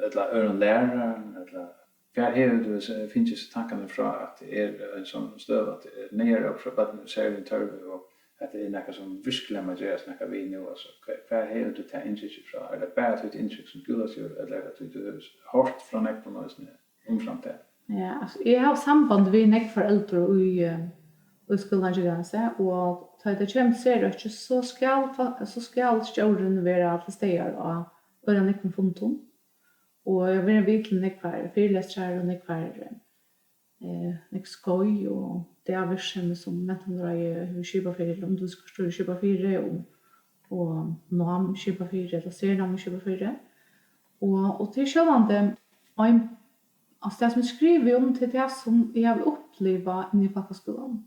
ella øðrum lærarum, ella hvar hevur tú hesi, fingið hesar tankarnar frá, at tað er ein sonnur støða, at tað er neyðaróp frá børnum við serligum tørvi, og at tað er nakað, sum virkiliga má gerast nakað við nú? Altso, hvar, hvar hevur tú tað inntrykkið frá? Er tað bara títt inntrykk sum skúlastjóri, ella er tað tí, tú hevur hoyrt frá nógvum eisini? Umframt tað. Ja, altso, eg havi samband við nógv foreldur í, eh, í skúlanum hjá Giljanesi, og tá tað kemur til serøkið, so skal fa-, so skal stjórin vera til staðar á øgiliga nógvum fundum. Og eg havi verið við til nógvar fyrilestrar og nógvar, eh, nógv skeið og dagvirksemi, sum Mentamálaráðið hevur skipað fyri, ella Undirvísingarstýrið skipað fyri, og, og Nám skipað fyri, ella Sernám skipað fyri. Og, og tað er sjálvandi ein, altso, tað, sum eg skrivi um, tað er tað, sum eg havi upplivað inni í fólkaskúlanum.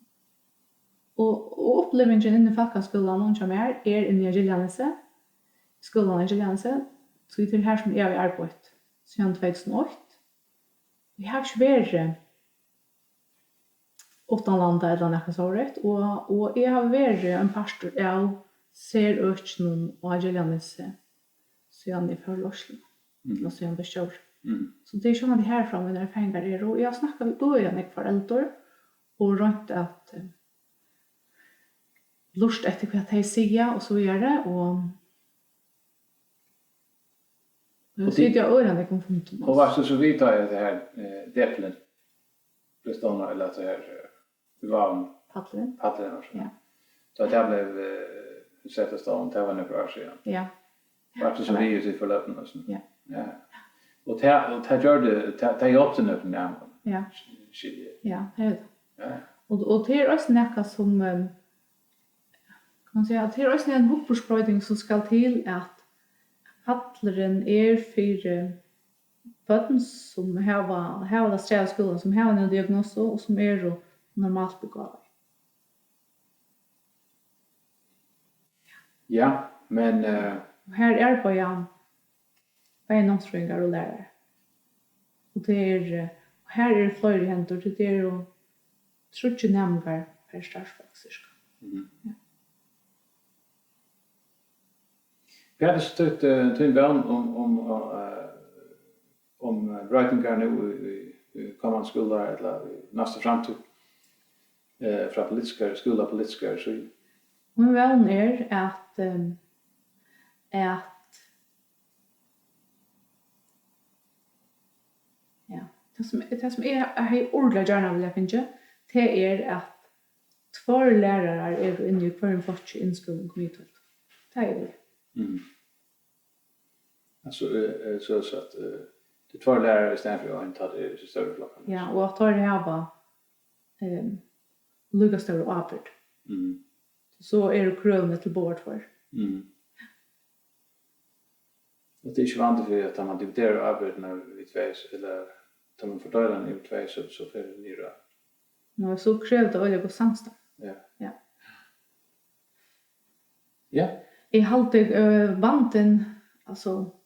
Og, og upplivingin inni í fólkaskúlanum hjá mær er inni á Giljanesi, skúlanum á Giljanesi, tí tað er har, sum eg havi arbeitt síðan tvey túsund og eitt. Eg havi ikki verið uttanlanda ella nakað sovorðið, og, og eg havi verið ein partur av serøkinum á Giljanesi, síðan eg fór í leiðslu, mm, ella síðan eg varð stjóri. Mm. So tað er sjálvandi harfrá, mínar erfaringar eru, og eg havi snakkað við øgiliga nógv foreldur og roynt at, eh, lurta eftir, hvat tey siga, og so víðari, og, og, og tey sita á øgiliga nógvum fundum, og altso. Varst tú so við, tá ið hetta her, eh, depilin bleiv stovnað, ella hetta her, eh, í Vágum? Pallurin. Pallurin, altso. Ja. Tá tað bleiv, eh, sett á stovn, tað var nøkur ár síðan. Ja. Varst tú so við í tí forløpinum, altso? Ja. Ja. Og tað, og tað gjørdi, tað, tað hjálpti nøkrum næmingum? Ja. Skilji eg. Ja, tað er tað. Ja. Og, og tað er eisini nakað sum, eh, kann man siga, tað er eisini ein hugburðsbroyting sum skal til, at pallurin er fyri børn sum hava, hava tað strævið í skúlanum, sum hava eina diagnosu og sum eru normalt begávaði. Ja, men, eh, Og har arbeiða bæði námsfrøðingar og lærarar. Og tað er, eh, og har eru fleiri hendur, tí tað eru tríggir næmingar per starvsfólk, cirka. Mhm. Ja. Hvat er so títt, eh, tín vón um, um, eh, um, eh, broytingar nú í, í, í komandi skúlaár ella í næstu framtíð, eh, frá politiskari, skúlapolitiskari síðu? Mín vón er, at, ehm, at, ja, tað sum, tað sum eg hevði ordiliga gjarna viljað fingið, tað er, at tveir lærarar eru inni í hvørjum flokki í innskúlingum í kvøld. Tað er eg. Mhm. Altso, eh, eh, so at, eh, tað er tveir lærarar í staðin fyri ein, tá tað er í størri flokkum. Ja, og at teir hava, ehm, líka stóra ábyrgd. Mhm. So eru krøvini til báðar tveir. Mhm. Og tað er ikki vandi fyri, at tá man dividerar ábyrgdina við tvey, ella tá man fordeilir hana yvir tvey, so, so fer hon niður á. Nei, so krevur tað øgiliga gott samstarv. Ja. Ja. Ja. Eg haldi, eh, vandin, altso,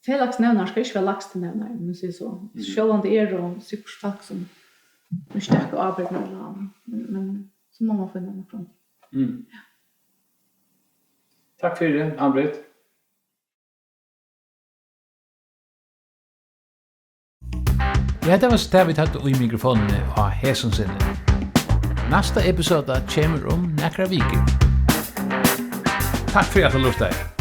felagsnevnari skal ikki vera lægsti nevnari, um eg sigi so. Mhm. Sjálvandi eru sikkurt fólk sum ikki taka ábyrgdina, men, men so má man finna nakran. Mm. Takk fyri, Ann-Britt. Ja, tað var so tað, vit høvdu í mikrofonini á hesum sinni. Næsta episoda kemur um nakrar vikur. Takk fyri at tú lurtaði.